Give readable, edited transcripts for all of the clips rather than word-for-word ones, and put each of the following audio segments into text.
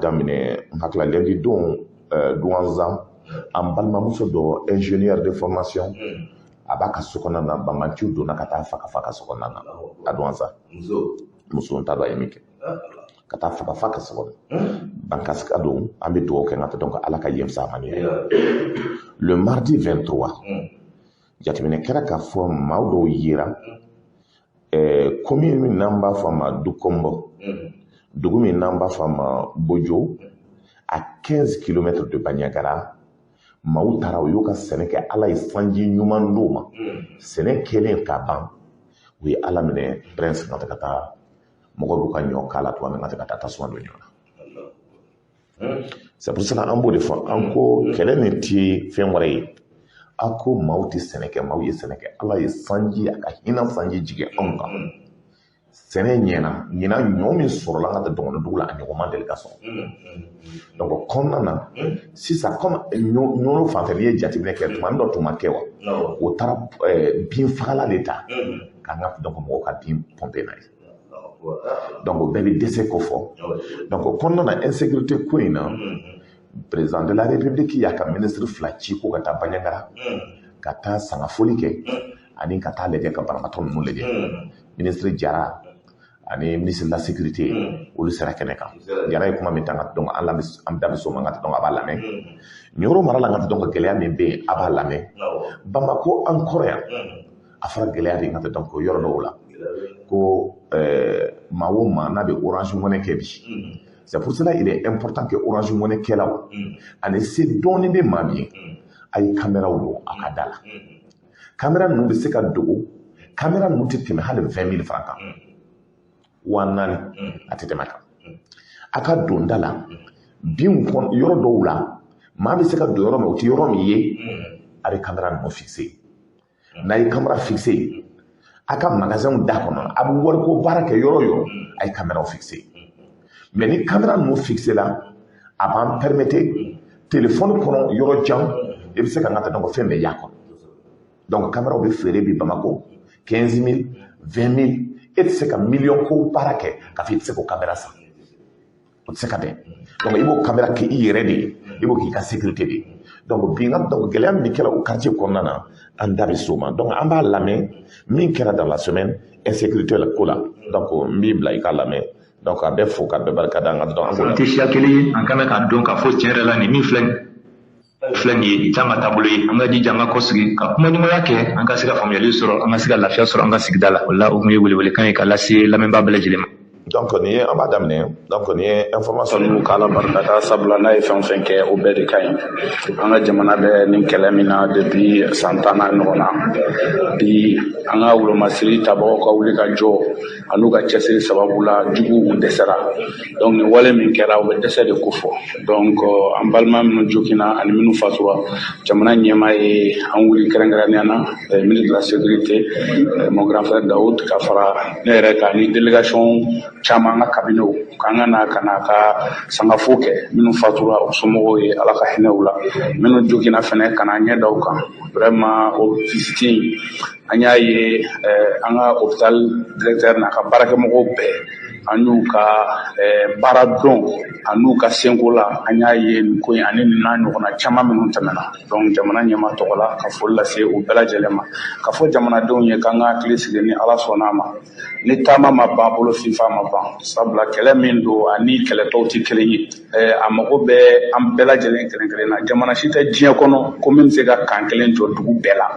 daminɛ, n hakili la lundi don, Douentza, an balimamuso dɔ, ingénieur de formation, a b'a ka so kɔnɔna na, banbanciw donna ka taa faga fa ka so kɔnɔna na a Douentza. Muso, n t'a dɔn a ye min kɛ ka taa faga fa ka so kɔnɔ. Bankasika don, an bɛ dugawu kɛ n ka taa. Donc Ala ka yen fisaya ma. Ye le mardi 23, jateminɛ kɛra k'a fɔ maa dɔw yera commune min n'an b'a fɔ a ma Dukombo, dugu min n'an b'a fɔ a ma Bojo, à 15 km de Bandiagara. Maaw taara, u y'u ka sɛnɛ kɛ, Ala ye sanji ɲuman d'u ma. Sɛnɛ kɛlen ka ban, u ye Ala minɛ, prince, ka taa mɔgɔw b'u ka ɲɔ k'a la tuma min, ka taa tasuma don ɲɔ na. C'est pour cela an b'o de fɔ, an ko kɛlɛ nin ti fɛn wɛrɛ ye. A ko maaw tɛ sɛnɛ kɛ, maaw ye sɛnɛ kɛ, Ala ye sanji, a ka hinɛ sanji jigin anw kan, sɛnɛ ɲɛna. Ɲinan, ɲɔ min sɔrɔla an ka dɔgɔnɔ dugu la, a ɲɔgɔn ma deli ka sɔrɔ. Donc o kɔnɔna na sisan, comme ɲɔnɔ fan fɛ, n'i ye jateminɛ kɛ, tuma dɔ tun ma kɛ wa, o taara binfagalan de ta k'an ka donc mɔgɔw ka bin pɔnpe n'a ye. Donc o bɛɛ bɛ dɛsɛ ko fɔ. Donc o kɔnɔna na, insécurité ko in na, président de la République y'a ka ministre fila ci ko ka taa Bandiagara, ka taa sangafoli kɛ ani ka taa lajɛ, ka banabaatɔ ninnu lajɛ. Ministre Jara ani ministre de la Sécurité, olu sera kɛnɛ kan. Jara ye kuma min ta, donc an lamɛn, an da bɛ s'o ma. N ka donc a b'a lamɛn. Ɲɔrɔ mara la, n ka donc gɛlɛya min bɛ yen, a b'a lamɛn. Bamako an kɔrɔ yan, a fɔra gɛlɛya de, n ka donc yɔrɔ dɔw la ko maa o maa n'a bɛ Orange Money kɛ bi. C'est pour cela il est important que Orange Money kɛlaw ani se dɔɔnin bɛ maa min ye, a ye caméraw don a ka da la. Caméra ninnu bɛ se ka dogo, caméra ninnu tɛ tɛmɛ hali 20 000 francs kan, 4000, a tɛ tɛmɛ kan. A ka don da la binw kɔnɔ, yɔrɔ dɔw la, maa bɛ se ka don yɔrɔ min, o tɛ yɔrɔ min ye, a bɛ caméra ninnu fixer. N'a ye caméra fixer a ka magasinw da kɔnɔ, a bɛ wariko baara kɛ yɔrɔ o yɔrɔ, a ye caméraw fixer. Mais ni caméra ninnu fixer la, a b'an permettre téléphone kɔnɔ, yɔrɔ jan, i bɛ se ka n ka taa donc fɛn bɛɛ y'a kɔnɔ. Donc caméraw bɛ feere bi Bamako 15 000, 20 000. E tɛ se ka miliyɔn ko baara kɛ k'a fɔ i tɛ se k'o caméra san, o tɛ se ka bɛn. Donc i b'o caméra kɛ i yɛrɛ de ye, i b'o k'i ka sécurité de ye. Donc bi, n ka donc gɛlɛya min kɛra o quartier kɔnɔna na, an da bɛ s'o ma. Donc an b'a lamɛn min kɛra dans la semaine insécurité la ko la. Donc n b'i bila i k'a lamɛn. Donc a bɛ fo ka bɛɛ barika da an ka donc an k'o An tɛ siya kelen ye, an kana k'a dɔn k'a fɔ tiɲɛ yɛrɛ la, nin min filɛ nin ye, nin t'an ka taabolo ye. An ka jija, an ka kɔsigi ka kumaɲɔgɔnya kɛ, an ka se ka faamuyali sɔrɔ, an ka se ka lafiya sɔrɔ an ka sigida la. O la, o tun ye welewelekan ye ka lase lamɛnbaa bɛɛ lajɛlen ma. Donc nin ye, an b'a daminɛ, donc nin ye information. Sanu k'Ala barika da, sabula n'a ye fɛn o fɛn kɛ, o bɛɛ de ka ɲi. An ka jamana bɛ nin kɛlɛ min na depuis san 10 n'a ɲɔgɔn na bi, an ka wolomasiri tabagaw ka wuli ka jɔ an'u ka cɛsiri sababu la, juguw dɛsɛra. Donc nin wale min kɛra, u bɛ dɛsɛ de ko fɔ. Donc an balima minnu joginna ani minnu fatura, jamana ɲɛmaa ye an wuli, kɛrɛnkɛrɛnnenya na ministre de la Sécurité, mon grand frère Daoud, ka fara ne yɛrɛ kan ni délégation caman, an ka cabinet, k'an ka na ka na ka sangafo kɛ minnu fatura, o somɔgɔw ye, Ala ka hinɛ u la, minnu joginna fɛnɛ, ka na ɲɛ da u kan. Vraiment, o visite in, an y'a ye an ka hôpital directeur n'a ka baarakɛmɔgɔw bɛɛ, an y'u ka baara dɔn an'u ka senko la. An y'a ye nin ko in ani nin n'a ɲɔgɔnna caman minnu tɛmɛna. Donc jamana ɲɛmaa tɔgɔ la, ka foli lase u bɛɛ lajɛlen ma, ka fɔ jamanadenw ye k'an ka hakili sigi, ni Ala sɔnna a ma, ni taama ma ban bolo, fifa ma ban, sabula kɛlɛ min don ani kɛlɛtɔw tɛ kelen ye. A mago bɛ an bɛɛ lajɛlen kelen kelen na. Jamana si tɛ diɲɛ kɔnɔ ko min bɛ se ka kan kelen jɔ dugu bɛɛ la,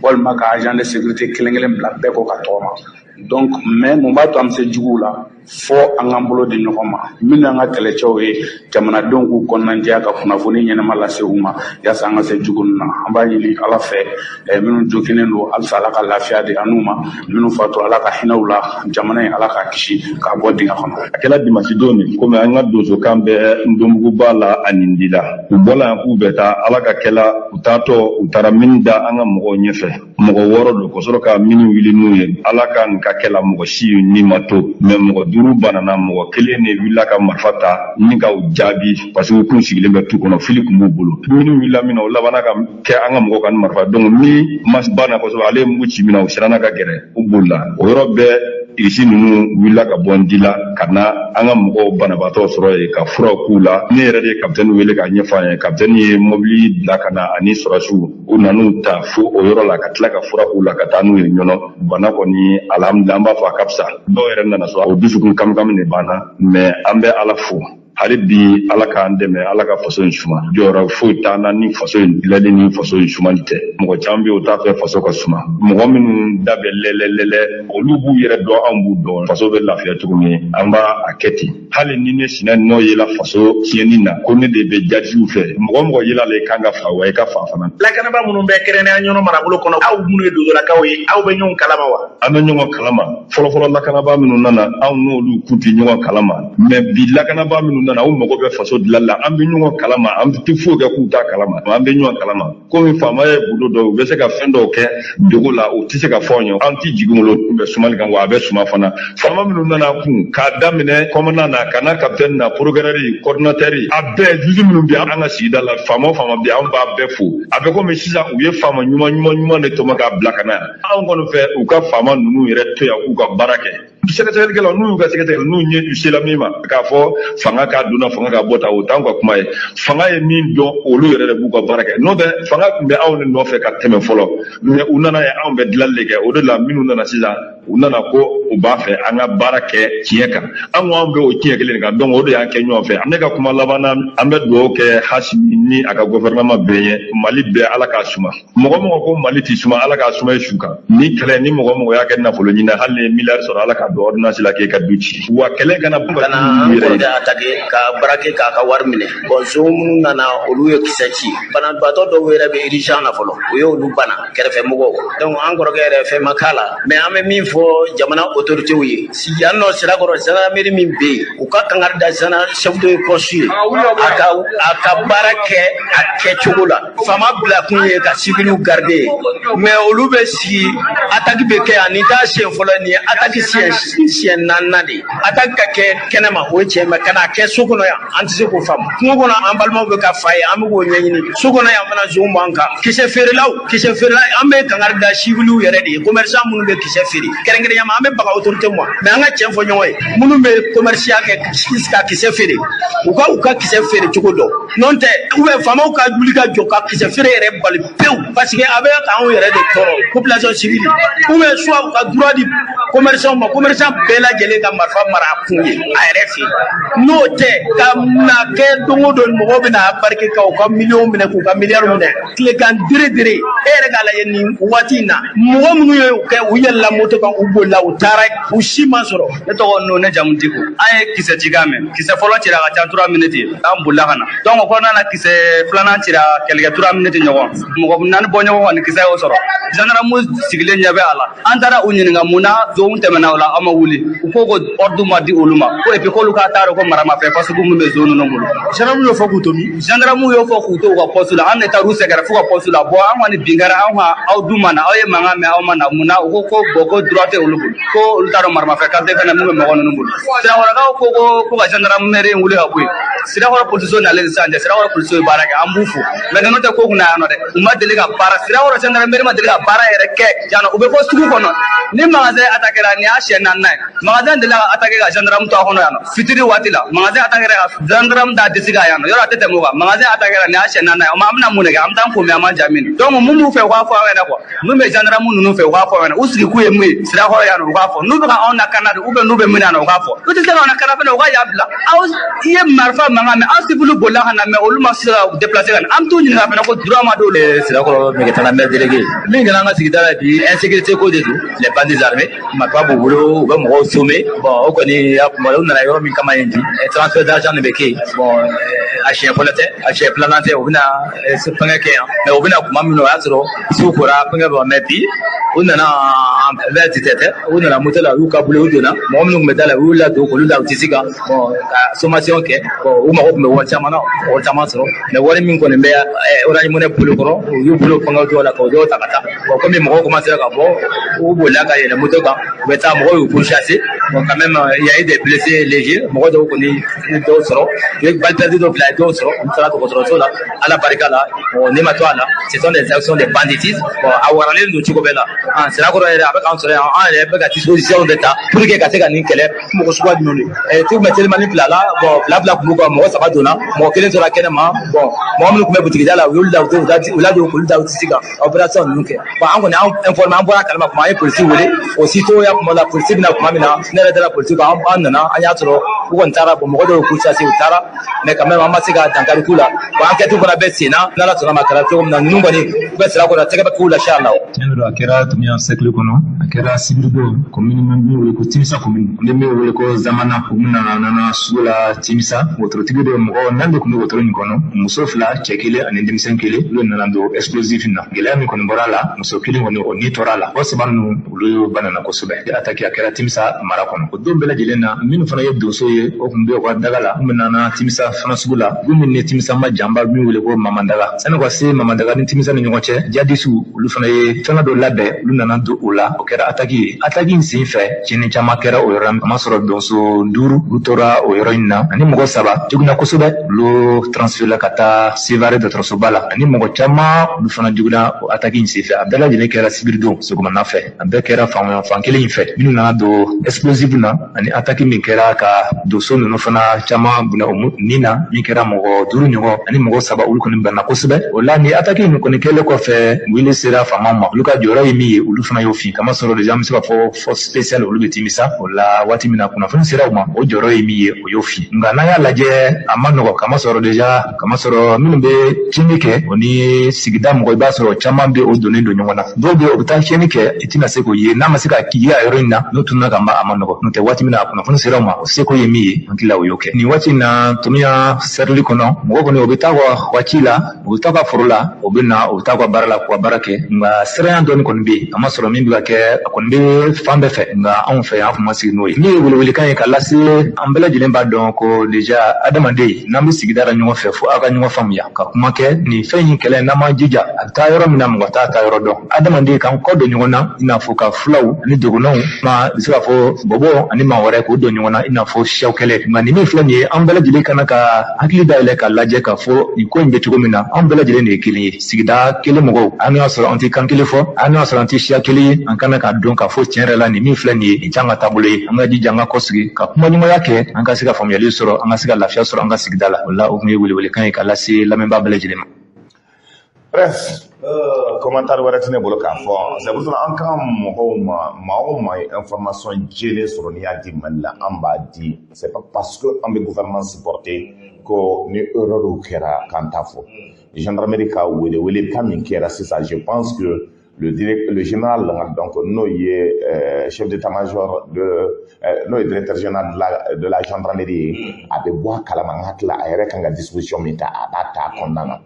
walima ka agent de sécurité kelen kelen bila bɛɛ kɔ ka tɔgɔma. Donc mais mun b'a to an bɛ se juguw la? Fɔ an k'an bolo di ɲɔgɔn ma, minnu y'an ka kɛlɛcɛw ye, jamanadenw k'u kɔnɔnajɛya ka kunnafoni ɲɛnama lase u ma, yaasa an ka se jugu ninnu na. An b'a ɲini Ala fɛ, minnu joginnen don, halisa Ala ka lafiya di an n'u ma, minnu fatura, Ala ka hinɛ u la, jamana in, Ala k'a kisi k'a bɔ dingɛ kɔnɔ. A kɛra dimasi don de, komi an ka donsokan bɛ Ndombuguba la ani Ndila, u bɔla yan k'u bɛ taa Ala ka kɛla, u taatɔ, u taara min da an ka mɔgɔw ɲɛfɛ, mɔgɔ wɔɔrɔ don, ka sɔrɔ ka minnu wuli n'u ye. Ala ka nin ka kɛla, mɔgɔ si ni ma to, mais mɔgɔ duuru banana, mɔgɔ kelen de wulila ka marifa ta ni ka u jaabi, parce que u kun sigilen bɛ tu kɔnɔ, fili kun b'u bolo. Minnu wulila min na, o labanna ka kɛ an ka mɔgɔw ka ni marifa. Donc min ma banna kosɛbɛ, ale ye mugu ci min na, u siranna ka gɛrɛ, u bolila o yɔrɔ bɛɛ. Irisi ninnu wulila ka bɔ Ndila ka na an ka mɔgɔw banabaatɔ sɔrɔ yen ka furaw k'u la. Ne yɛrɛ de ye kapitɛni wele k'a ɲɛfɔ an ye. Kapitɛni ye mobili bila ka na ani sɔrɔdasiw, u nan'u ta fo o yɔrɔ la ka tila ka fura k'u la ka taa n'u ye Ɲɔnɔ. Bana kɔni, alhamdulila, an b'a fɔ a ka fisa. Dɔw yɛrɛ nana so, o dusukun kamikami de banna, mais an bɛ Ala fo hali bi. Ala k'an dɛmɛ, Ala ka faso in suma. Jɔyɔrɔ foyi t'an na ni faso in dilanni ni faso in sumali tɛ. Mɔgɔ caman bɛ yen, o t'a fɛ faso ka suma. Mɔgɔ minnu da bɛ lɛlɛlɛlɛ, olu b'u yɛrɛ dɔn, anw b'u dɔn. Faso bɛ lafiya cogo min, an b'a a kɛ ten. Hali ni ne sinɛ nɔ yela faso tiɲɛni na, ko ne de bɛ jadisiw fɛ, mɔgɔ mɔgɔ yela la, i kan ka fa wa i ka fa fana. Lakanaba minnu bɛ kɛrɛnkɛrɛnnenya Ɲɔnɔ marabolo kɔnɔ, aw minnu ye dozolakaw ye, aw bɛ ɲɔgɔn kalama wa? An bɛ ɲɔgɔn kalama. Fɔlɔfɔlɔ lakanaba minnu nana, anw n'olu kun tɛ ɲɔgɔn kalama, mais bi lakanaba minnu nana, u mago bɛ faso dilanli la, an bɛ ɲɔgɔn kalama. An tɛ foyi kɛ k'u t'a kalama, an bɛ ɲɔgɔn kalama. Komi faama ye gundo dɔw, u bɛ se ka fɛn dɔw kɛ dogo la, u tɛ se ka fɔ anw ye. An tɛ jigin olu bɛ sumali kan wa a bɛ suma fana. Faama minnu nana kun k'a daminɛ commandant na ka na capitaine na, procureur, coordinateur, a bɛɛ, juge minnu bɛ an ka sigida la, faama o faama bɛ, an b'a bɛɛ fo. A bɛ komi sisan u ye faama ɲuman ɲuman ɲuman de tɔmɔ k'a bila ka na yan. Anw kɔni fɛ, u ka faama ninnu yɛrɛ to yan k'u ka baara kɛ. Sɛgɛsɛgɛlikɛlaw, n'u y'u ka sɛgɛsɛgɛli, n'u ɲɛ u sela min ma k'a fɔ fanga k'a donna, fanga ka bɔ ta, o t'anw ka kuma ye. Fanga ye min dɔn, olu yɛrɛ de b'u ka baara kɛ. N'o tɛ, fanga tun bɛ anw de nɔfɛ ka tɛmɛ fɔlɔ, mais u nana ye anw bɛ dilanli de kɛ. O de la minnu nana sisan, u nana ko u b'a fɛ an ka baara kɛ tiɲɛ kan. An ko an bɛ o tiɲɛ kelen de kan, donc o de y'an kɛ ɲɔgɔn fɛ. Ne ka kuma laban na, an bɛ dugawu kɛ Hasimi ni a ka gouvernement bɛɛ ye. Mali bɛɛ, Ala k'a suma. Mɔgɔ mɔgɔ ko Mali tɛ suma, Ala k'a suma i su kan. Ni kɛlɛ ni mɔgɔ mɔgɔ y'a kɛ nafolo ɲini, hali ni ye miliyari sɔrɔ, Ala k'a don ordonnance la k'e ka du ci wa kɛlɛ kana ka na an kɔrɔkɛ attaqué ka braquer k'a ka wari minɛ. Bon, zon minnu nana, olu ye kisɛ ci. Banabaatɔ dɔw yɛrɛ bɛ urgence na fɔlɔ, u y'olu bana kɛrɛfɛmɔgɔw. Donc an kɔrɔkɛ yɛrɛ, fɛn ma k'a la, mais an bɛ min fɔ jamana autorités ye, yan nɔ Sirakɔrɔ, gendarmerie min bɛ yen, u ka kangari da gendarme chef de poste ye, a ka baara kɛ a kɛcogo la. Faama bila kun ye ka civiliw garder, mais olu bɛ sigi, attaque bɛ kɛ yan. Nin t'a siɲɛ fɔlɔ, nin ye attaque siɲɛ naaninan de ye. Attaque ka kɛ kɛnɛma, o ye tiɲɛ, mais ka n'a kɛ so kɔnɔ yan, an tɛ se k'o faamu. Kungo kɔnɔ, an balimaw bɛ ka fa ye, an bɛ k'o ɲɛɲini. So kɔnɔ yan fana, zonw b'an kan. Kisɛ feerelaw, kisɛ feerela, an bɛ kangari da civiliw yɛrɛ de ye, commerçant minnu bɛ kisɛ feere kɛrɛnkɛrɛnnenya ma. An bɛ baga autorité ma, mais an ka tiɲɛ fɔ ɲɔgɔn ye, minnu bɛ commerce kɛ ka kisɛ feere, u ka kisɛ feere cogo dɔn. N'o tɛ, ou bien faamaw ka wuli ka jɔ ka kisɛ feere yɛrɛ bali pewu, parce que a bɛ k'anw yɛrɛ de tɔɔrɔ, population civile. Ou bien soit u ka droit di commerçant ma, commerçant bɛɛ lajɛlen ka marifa mara a kun ye a yɛrɛ fɛ yen. N'o tɛ, ka na kɛ don o don mɔgɔw bɛ na barike ka u ka miliyɔn minɛ, k'u ka miliyari minɛ tilegan dere dere. E yɛrɛ k'a lajɛ nin waati in na, mɔgɔ minnu ye o kɛ, u yɛlɛla moto kan, u bolila, u taara, u si ma sɔrɔ. Ne tɔgɔ no, ne jamu Diko. An ye kisɛ cikan mɛn. Kisɛ fɔlɔ cira ka ca 3 minutes, an bolila ka na. Donc o kɔnɔna na, kisɛ filanan cira kɛlɛkɛ 3 minutes ɲɔgɔn, mɔgɔ naani bɔ ɲɔgɔn kan ni kisɛ y'o sɔrɔ. Gendarme sigilen ɲɛ bɛ a la. An taara u ɲininka mun na zonw tɛmɛna o la, aw ma wuli. U ko ko ordre ma di olu ma, ko et puis k'olu k'a t'a dɔn ko maramafɛn fasugu min bɛ zon ninnu bolo. Gendarme y'o fɔ k'u to min? Gendarme y'o fɔ k'u to u ka poste la. An de taar'u sɛgɛrɛ f'u ka poste la. Bon, an kɔni bin kɛra anw kan, aw dun ma na, aw ye mankan mɛn, aw ma na mun na? U ko ko bon, ko droit tɛ olu bolo, ko olu t'a dɔn maramafɛn qualité fɛnɛ mun bɛ mɔgɔ ninnu bolo. Sirakɔrɔkaw ko ka gendarmerie in wuli ka bɔ yen. Sirakɔrɔ polisiso nalen ni sisan cɛ, Sirakɔrɔ polisiso ye baara kɛ, an b'u fo, mais ninnu tɛ ko kunna yan nɔ dɛ. U ma deli ka baara, Sirakɔrɔ gendarmerie ma deli ka baara yɛrɛ kɛ yan nɔ. U bɛ fɔ sugu kɔnɔ ni magasin attaqué la, nin y'a siɲɛ naaninan ye. Magasin delila ka attaqué ka gendarme to a kɔnɔ yan nɔ fitiri waati la. Magasin attaqué ka gendarme da disi kan yan nɔ, yɔrɔ a tɛ tɛmɛ o kan. Magasin attaqué la, nin y'a siɲɛ naaninan ye. O ma, an bɛna mun de kɛ? An bɛ taa ko min, an m'an ja min. Donc mun b'u fɛ, u k'a fɔ an ɲɛna quoi. Mun bɛ gendarme ninnu fɛ, u k'a fɔ an ɲɛna. U sigi kun ye mun ye Sirakɔrɔ yan nɔ, u k'a fɔ. N'u bɛ ka anw lakana de, ou bien n'u bɛ min na, u k'a fɔ. U tɛ se k'anw lakana fɛnɛ, u ka yan bila. Aw i ye marifa mankan mɛn, an civil bolila ka na, mais olu ma se ka déplacer ka na. An bɛ t'u ɲininka fɛnɛ ko droit ma d'olu. Sirakɔrɔ Megetana, maire délégué. Min kɛra an ka sigida la bi, insécurité ko de don. Les bandits armés, marifa b'u bolo, u bɛ mɔgɔw sommer. Bon, o kɔni y'a kuma. U nana yɔrɔ min kama yen bi, transfert d'argent de bɛ kɛ yen. Bon, a siɲɛ fɔlɔ tɛ, a siɲɛ filanan tɛ, u bɛna fɛngɛ kɛ yan. Mais u bɛna kuma min na, o y'a sɔrɔ su kora, fɛngɛ bɔ. Mais bi, u nana vers 17 heures, u nana moto la, u y'u ka bolo, u donna. Mɔgɔ minnu tun bɛ da la, u y'u ladon k'olu da u disi kan. Bon, ka sommation kɛ. Bon, u mago tun bɛ wari caman na. mɔgɔ caman sɔrɔ, mais wari min kɔni bɛ Orange Money bolo kɔrɔ, u y'u bolo fɛngɛ dɔw la k'o dɔw ta ka taa. Bon, komi mɔgɔw commencé ka bɔ, u bolila ka yɛlɛ moto kan, u bɛ taa, mɔgɔw y'u pourchasser. Bon, quand même, il y a eu des blessés légers, mɔgɔ dɔw kɔni ye dɔw sɔrɔ, u ye balle perdue dɔw bila, a ye dɔw sɔrɔ, u taara dɔgɔtɔrɔso la, Ala barika la. Bon, ne ma to a la, ce sont des actions de banditisme. Bon, a waralen don cogo bɛɛ la. An Sirakɔrɔ yɛrɛ, a bɛ k'an sɔrɔ yan, an yɛrɛ bɛ ka disposition de ta pour que ka se ka nin kɛlɛ. Mɔgɔ suguya jumɛn de? Ti tun bɛ telimani fila la. Bon, fila fila tun b'u kan, mɔgɔ saba donna, mɔgɔ kelen tora kɛnɛ ma. Bon, mɔgɔ minnu tun bɛ butigida la, u y'olu da, u ladon k'olu da u disi kan, opération ninnu kɛ. Bon, an kɔni an informé, an bɔra kalama kuma, an ye polisi wele aussitôt. Ya kuma la, polisi bɛna kuma min na, ne yɛrɛ dara polisi kan, an nana, an y'a sɔrɔ u kɔni taara. Bon, mɔgɔ dɔw y'u chasser, u taara, mais quand même an ma se ka dankari k'u la. Bon, enquête fana bɛ sen na, n'Ala sɔnna ma, kɛra cogo min na, ninnu kɔni u bɛ sira kɔrɔ, tɛgɛ bɛ k'u la inchallah. Tiɲɛ don, a kɛra Tominian cercle kɔnɔ, a kɛra sibiridon, commune min wele ko Timisa commune, an bɛ min wele ko Zamana. U nana sugu la Timisa, wotorotigi dɔ, mɔgɔ naani de tun bɛ wotoro nin kɔnɔ, muso fila, cɛ kelen ani denmisɛn kelen. Olu nana don explosif na. Gɛlɛya min kɔni bɔra a la, muso kelen kɔni, o ni tora a la, o saba ninnu, olu banana kosɛbɛ. Attaque a kɛra Timisa mara kɔnɔ. O don bɛɛ lajɛlen na, minnu fana ye donso ye, o tun bɛ u ka daga la, kun nana Timisa fana sugu la, dugu min ni Timisa ma janba, min wele ko Mamandaga. Sani ka se Mamandaga ni Timisa ni ɲɔgɔn cɛ, jadisiw, olu fana ye fɛngɛ dɔ labɛn, olu nana don o la, o kɛra attaque ye. Attaque in sen fɛ, tiɲɛni caman kɛra o yɔrɔ la. A ma sɔrɔ donso duuru, olu tora o yɔrɔ in na, ani mɔgɔ saba jogina kosɛbɛ, olu transfert la ka taa Sevare dɔgɔtɔrɔsoba la, ani mɔgɔ caman, olu fana jogina o attaque in sen fɛ. A bɛɛ lajɛlen kɛra sibiridon sɔgɔmada fɛ, a bɛɛ kɛra fan kelen in fɛ. Minnu nana don explosif na ani attaque min kɛra ka donso ninnu fana caman bɔnɛ o ni na, min kɛra mɔgɔ duuru ɲɔgɔn ani mɔgɔ saba, olu kɔni banna kosɛbɛ. O la, ni attaque in kɔni kɛlen kɔfɛ, wele sera faamaw ma, olu ka jɔyɔrɔ ye min ye, olu fana y'o fin. Kamasɔrɔ déjà, an bɛ se ka fɔ force spéciale, olu bɛ Timisa. O la, waati min na kunnafoni sera u ma, o jɔyɔrɔ ye min ye, o y'o fin. Nka n'an y'a lajɛ, a ma nɔgɔ, kamasɔrɔ déjà, kamasɔrɔ minnu bɛ tiɲɛni kɛ, o ni sigida mɔgɔ, i b'a sɔrɔ caman bɛ o donnen don ɲɔgɔn na. Dɔw bɛ yen, o bɛ taa tiɲɛni kɛ, i tɛna se k'o ye n'a ma se ka ye a yɔrɔ in na, n'o tununa ka ban, a ma nɔgɔ. N'o tɛ, waati min na a kunnafoni sera u ma, o seko ye min ye, an hakili la, o y'o kɛ. Nin waati in na, Tominian cercle kɔnɔ, mɔgɔ kɔni, o bɛ taa ka waati la, u bɛ taa ka foro la, o bɛ na, u bɛ taa ka baara la, k'u ka baara kɛ. Nka siranya dɔɔni kɔni bɛ yen, a ma sɔrɔ min bɛ ka kɛ, a kɔni bɛ fan bɛɛ fɛ, nka anw fɛ yan, an tun ma sigi n'o ye. Min ye welewelekan ye ka lase an bɛɛ lajɛlen b'a dɔn ko déjà, adamaden n'an bɛ sigida la ɲɔgɔn fɛ, fo aw ka ɲɔgɔn faamuya ka kuma kɛ. Nin fɛn in kɛlɛ, n'an m'an jija, a bɛ taa yɔrɔ min na, mɔgɔ t'a taa yɔrɔ dɔn. Adamaden k'an kɔ don ɲɔgɔn na, i n'a fɔ ka fulaw ani dɔgɔnɔw ma, bɛ se k'a fɔ bɔbɔ ani maa wɛrɛ k'o don ɲɔgɔn na, i n'a fɔ siyaw kɛlɛ. Nka nin min filɛ nin ye, an bɛɛ lajɛlen kana ka hakili dayɛlɛ ka lajɛ k'a fɔ nin ko in bɛ cogo min na, an bɛɛ lajɛlen de ye kelen ye, sigida kelen mɔgɔw. An y'a sɔrɔ an tɛ kan kelen fɔ, an y'a sɔrɔ an tɛ siya kelen ye, an kana k'a dɔn k'a fɔ tiɲɛ yɛrɛ la, nin min filɛ nin ye, nin t'an ka taabolo ye. An ka jija, an ka kɔsigi ka kumaɲɔgɔnya kɛ, an ka se ka faamuyali sɔrɔ, an ka se ka lafiya sɔrɔ an ka sigida la. O la, o tun ye welewelekan ye ka lase lamɛnbaa bɛɛ lajɛlen ma. Bref, commentaire wɛrɛ tɛ ne bolo k'a fɔ. C'est pour cela, an ka mɔgɔw ma, maa o maa ye information jɛlen sɔrɔ, n'i y'a di Mali la, an b'a di. C'est pas parce que an bɛ gouvernement supporter ko ni erreur kɛra k'an t'a fɔ. Gendarmerie ka wele kan min kɛra sisan, je pense que le général, donc n'o ye chef d'état-major de n'o ye directeur général de la gendarmerie ye, a bɛ bɔ a kalama. N hakili la, a yɛrɛ kan ka disposition min ta, a b'a ta a kɔnɔna na.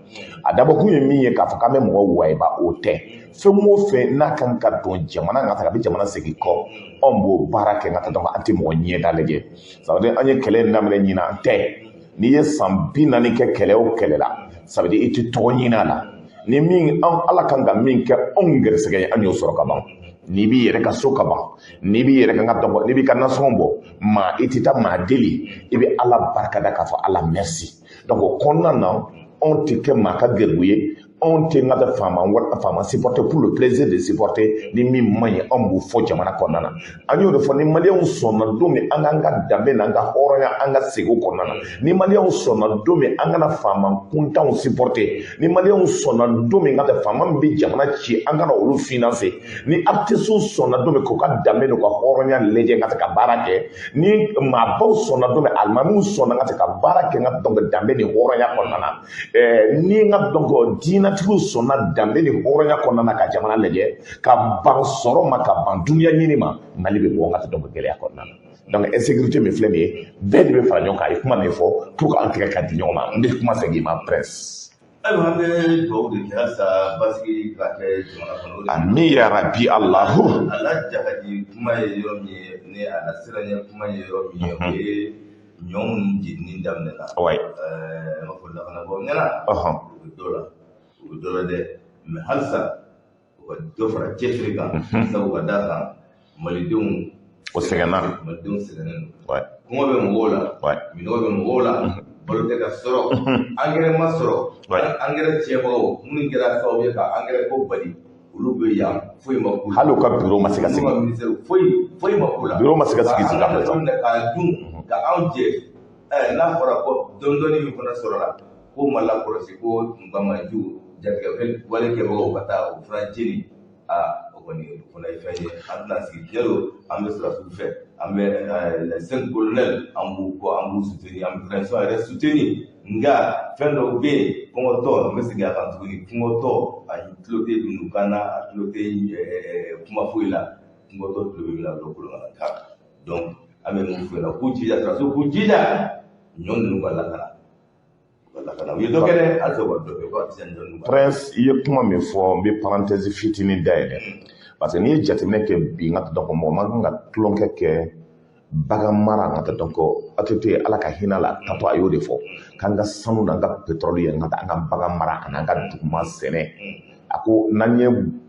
A dabɔkun ye min ye, k'a fɔ k'an bɛ mɔgɔw wayiba, o tɛ. Fɛn o fɛn n'a kan ka don jamana ka ta, a bɛ jamana segin kɔ, anw b'o baara kɛ. N ka taa, donc an tɛ mɔgɔ ɲɛda lajɛ. Ça veut dire, an ye kɛlɛ in daminɛ ɲinan tɛ. N'i ye san 40 kɛ kɛlɛ o kɛlɛ la, ça veut dire i tɛ tɔgɔ ɲini a la. Ni min an Ala kan ka min kɛ anw gɛrɛsɛgɛ ye, an y'o sɔrɔ ka ban. N'i b'i yɛrɛ ka so ka ban, n'i b'i yɛrɛ kan ka dɔn, n'i b'i ka nasɔngɔ bɔ, maa i tɛ taa maa deli, i bɛ Ala barikada k'a fɔ Ala merci. Donc o kɔnɔna na, anw tɛ kɛ maa ka geribu ye, anw tɛ n ka tɛ faama faama supporter pour le plaisir de supporter. Ni min man ɲi, anw b'o fɔ jamana kɔnɔna na. An y'o de fɔ, ni Maliyɛnw sɔnna don min an k'an ka danbe n'an ka hɔrɔnya, an ka segin o kɔnɔna na, ni Maliyɛnw sɔnna don min an kana faama kuntanw supporter, ni Maliyɛnw sɔnna don min ka tɛ faama min bɛ jamana ci, an kana olu financer, ni artistes sɔnna don min k'u ka danbe n'u ka hɔrɔnya lajɛ ka tɛ ka baara kɛ, ni maabaw sɔnna don min, alimamiw sɔnna ka tɛ ka baara kɛ n ka donc danbe ni hɔrɔnya kɔnɔna na, ni n ka donc diinɛtigiw sɔnna danbe ni hɔrɔnya kɔnɔna na ka jamana lajɛ, ka ban sɔrɔ ma, ka ban dunuya ɲini ma, Mali bɛ bɔ n ka tɛ donc gɛlɛya kɔnɔna na. Donc insécurité min filɛ nin ye, bɛɛ de bɛ fara ɲɔgɔn kan. A ye kuma min fɔ pour que an tigɛ ka di ɲɔgɔn ma, n bɛ kuma segin i ma, Prince. Ayiwa, an bɛ dugawu de kɛ halisa basigi ka kɛ jamana kɔnɔ. Ami ya rabi Alahu. A la jahadi kuma ye yɔrɔ min ye, ni a la siranɲɛ kuma ye yɔrɔ min ye, o ye Ɲɔ minnu jenini daminɛna, an b'a fɔ lakanabaaw ɲɛna, u bɛ dɔ la, u bɛ dɔ la dɛ, mais halisa u ka dɔ fara cɛsiri kan, sabu ka d'a kan malidenw o sɛgɛnna, malidenw sɛgɛnnen don. Kɔngɔ bɛ mɔgɔw la, minɔgɔ bɛ mɔgɔw la, balo tɛ ka sɔrɔ, angɛrɛ ma sɔrɔ, angɛrɛ tiɲɛbagaw minnu kɛra sababu ye ka angɛrɛ ko bali, olu bɛ yan, foyi ma k'u la. Hali u ka bureau ma se ka sigi. Foyi foyi ma k'u la. Bureau ma se ka sigi sigi. A fɛ. K'a dun ka anw jɛ, n'a fɔra ko dɔɔni dɔɔni min fana sɔrɔla k'o ma lakɔlɔsi, ko banbaju jatigɛ wale kɛbagaw ka taa o fana jeni, aa, o kɔni o fana ye fɛn ye. An tɛna sigi, tiɲɛ don, an bɛ sɔrɔdasiw fɛ, an bɛ les cinq colonels, an b'u kɔ, an b'u soutenir, an bɛ transition yɛrɛ soutenir. Nka fɛn dɔw bɛ yen, kɔngɔtɔ, n bɛ segin a kan tuguni, kɔngɔtɔ a tulo tɛ dundukan na, a tulo tɛ kuma foyi la, kɔngɔtɔ tulo bɛ min na dɔrɔn, kolonkalan kan. Donc an bɛ mun f'u ɲɛna? K'u jija, sɔrɔdasiw k'u jija, ɲɔ ninnu ka lakana, u ka lakana. U ye dɔ kɛ dɛ, halisa u ka dɔ kɛ, u ka jija ɲɔ ninnu. Prince, i ye kuma min fɔ, n bɛ parenthèse fitinin dayɛlɛ, parce que n'i ye jateminɛ kɛ bi, n ka dɔn mɔgɔ man kan ka tulonkɛ kɛ bagan mara. N ka dɔn ko ATT, Ala ka hinɛ la, tatɔ a y'o de fɔ k'an ka sanu n'an ka pétrole ye, n ka an ka bagan mara ani an ka duguma sɛnɛ. A ko n'an ye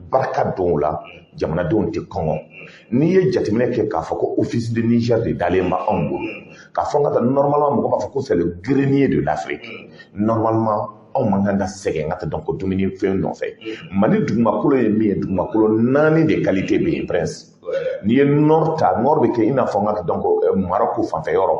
barika don o la, jamanadenw tɛ kɔngɔ. N'i ye jateminɛ kɛ k'a fɔ ko Office de Niger de dalen bɛ anw bolo, k'a fɔ n ka taa, normalement mɔgɔ b'a fɔ ko c'est le grenier de l'Afrique. Normalement anw man kan ka sɛgɛn ka taa dɔn ko dumuni fɛn nɔfɛ. Mali dugumakolo ye min ye, dugumakolo naani de qualité bɛ yen, Prince. N'i ye nord ta, nord bɛ kɛ i n'a fɔ n ka dɔn ko Maroc fanfɛ yɔrɔ,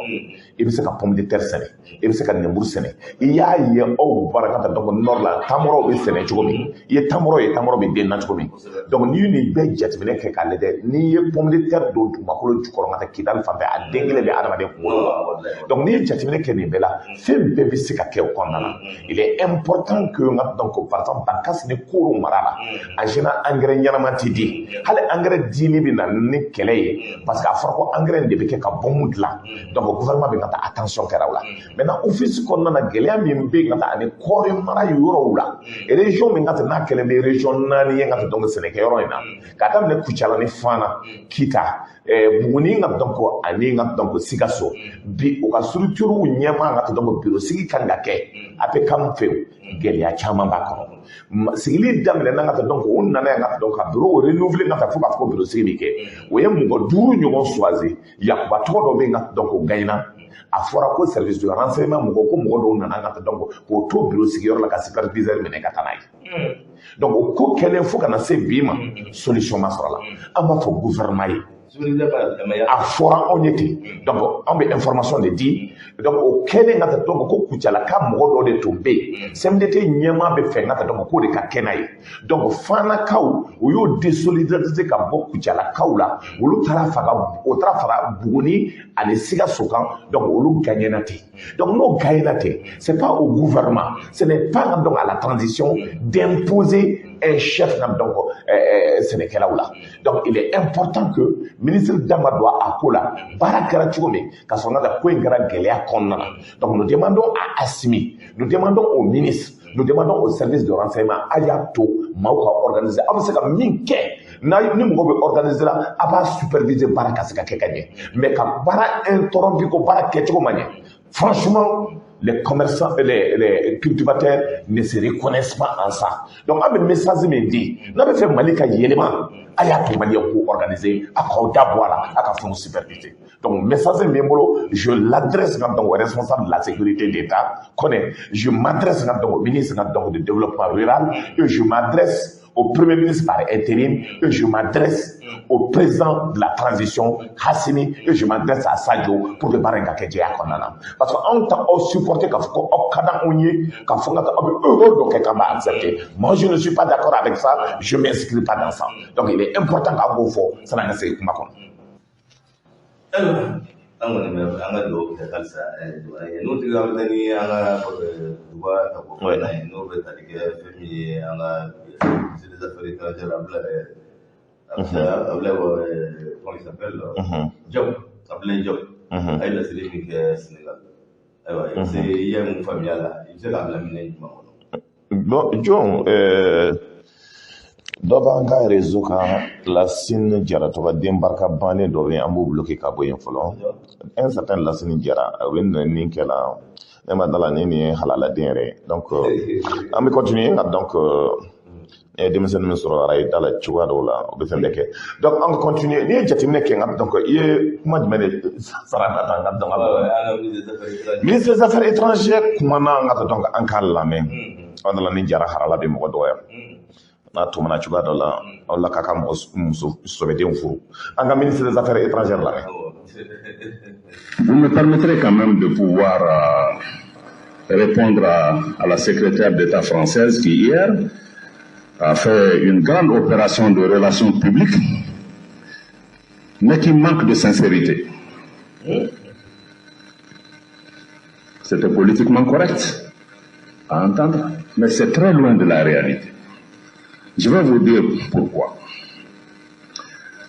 i bɛ se ka pomme de terre sɛnɛ, i bɛ se ka lemuru sɛnɛ. I y'a ye aw baara ka taa dɔn ko nord la, tamɔrɔw bɛ sɛnɛ cogo min, i ye tamɔrɔ ye, tamɔrɔ bɛ den na cogo min. Donc n'i ye nin bɛɛ jateminɛ kɛ k'a lajɛ, n'i ye pomme de terre don dugumakolo jukɔrɔ ka taa Kidali fanfɛ, a den kelen bɛ adamaden kunkolo la. Donc n'i ye jateminɛ kɛ nin bɛɛ la, fɛn bɛɛ bɛ se ka kɛ o kɔnɔna na. Il est important que n ka dɔn ko par exemple Bankass ni Koro mara la, en général engrais ɲɛnama tɛ di. Hali engrais dili bɛ na ni kɛlɛ ye, parce que a fɔra ko engrais de bɛ kɛ ka bombe dilan. Donc gouvernement bɛ ka taa attention kɛra o la. Maintenant office kɔnɔna na, gɛlɛya min bɛ yen ka taa ani kɔɔri mara yɔrɔw la, région min ka taa n'a kɛlen bɛ région naani ye ka taa, donc sɛnɛkɛyɔrɔ in na, k'a daminɛ Kucala ni Fana, Kita, Buguni, ka dɔn ko ani ka dɔn ko Sikaso, bi u ka structure ɲɛmaa ka dɔn ko bureau sigi kan ka kɛ APCAM fɛ yen, gɛlɛya caman b'a kɔnɔ. Sigili daminɛ ka dɔn ko u nana yan ka dɔn ka bureau renouveler ka taa fo k'a fɔ ko bureau sigi bɛ kɛ, o ye mɔgɔ duuru ɲɔgɔn choisi. Yakuba tɔgɔ dɔ bɛ yen ka dɔn ko gaɲina. A fɔra ko service de renseignement mɔgɔ, ko mɔgɔ dɔw nana ka dɔn ko k'o to bureau sigiyɔrɔ la ka superviseur minɛ ka taa n'a ye. Donc o ko kɛlen, fo ka na se bi ma, solution ma sɔrɔ a la. An b'a fɔ gouvernement ye, a fɔra anw ye ten, donc anw bɛ information de di. Donc o kɛlen ka taa dɔn ko Kucalaka mɔgɔ dɔ de tun bɛ yen, CMDT ɲɛmaa bɛ fɛ ka taa dɔn k'o de ka kɛ n'a ye. Donc Fanakaw, u y'o désolidariser ka bɔ Kucalakaw la, olu taara faga, o taara fara Buguni ani Sikaso kan. Donc olu gagnena ten. Donc n'o gagnena ten, c'est pas au gouvernement, ce n'est pas donc à la transition d'imposer un chef donc sɛnɛkɛlaw la. Donc il est important que ministre dama don a ko la. Baara kɛra cogo min ka sɔrɔ ka ko in kɛra gɛlɛya kɔnɔna na. Donc nous demandons à Assimi, nous demandons au ministre, nous demandons au service de renseignement, a y'a to maaw ka organiser. Aw bɛ se ka min kɛ n'a ni mɔgɔ bɛ organiser la, a b'a superviser, baara ka se ka kɛ ka ɲɛ. Mais ka baara interrompu ko baara kɛcogo ma ɲɛ, franchement les commerçants, les cultivateurs ne se reconnaissent pas en ça. Donc, an bɛ message min di, n'a bɛ fɛ Mali ka yɛlɛma, a y'a to Maliyɛnw k'u organiser, a k'aw da bɔ a la, a ka fɛnw superviser. Donc, message min bɛ n bolo, je l'adresse donc au responsable de la sécurité d'État, Koné, je m'adresse donc au ministre donc de développement rural, et je m'adresse au Premier ministre par intérim, et je m'adresse au président de la transition, Assimi, et je m'adresse à Sadio pour que baara in ka kɛ jɛya kɔnɔna na. Parce que anw ta aw supporter k'a fɔ ko aw ka d'anw ye, k'a fɔ ka aw bɛ erreur dɔ kɛ k'an b'a accepter. Moi, je ne suis pas d'accord avec ça, je ne m'inscris pas dans ça. Donc, il est important k'an k'o fɔ sanni an ka segin kuma kɔnɔ. Ayiwa, an kɔni bɛ an ka dugawu kɛ halisa jamana ye. N'o tigi, an bɛ taa ni an ka duba ta ko filanan ye, n'o bɛ tali kɛ fɛn min ye an ka ministre des affaires étrangères, Ablaye, comment il s'appelle, Diop, Ablaye Diop, a ye laseli min kɛ Sénégal. Ayiwa, i bɛ se, i ye mun faamuya la? I bɛ se k'a bila minɛn jumɛn kɔnɔ? Bon, John, Dɔ b'an ka réseau kan, Lasine Jara tɔgɔ den barika bannen dɔ bɛ yen, an b'o bloqué ka bɔ yen fɔlɔ. Un certain Lasine Jara, o bɛ nin kɛ la, ne ma da la ni nin ye halaladen yɛrɛ ye. Donc an bɛ continuer. Donc ne ye denmisɛnnin min sɔrɔ arajo da la cogoya dɔw la, o bɛ fɛn bɛɛ kɛ. Donc an ka continuer. N'i ye jateminɛ kɛ, nka donc i ye kuma jumɛn de sara ka taa n ka donc ministre des affaires étrangères kumana an ka donc an k'a lamɛn. An nana ni Jara harala bɛ mɔgɔ dɔgɔya n'a tumana cogoya dɔ la, aw la k'a ka mɔgɔ muso sɔbɛdenw furu. An ka ministre des affaires étrangères lamɛn. Vous me permettrez quand même de pouvoir répondre à la secrétaire d'État française qui hier a fait une grande opération de relations publiques, mais qui manque de sincérité. C'était politiquement correct à entendre, mais c'est très loin de la réalité. Je vais vous dire pourquoi.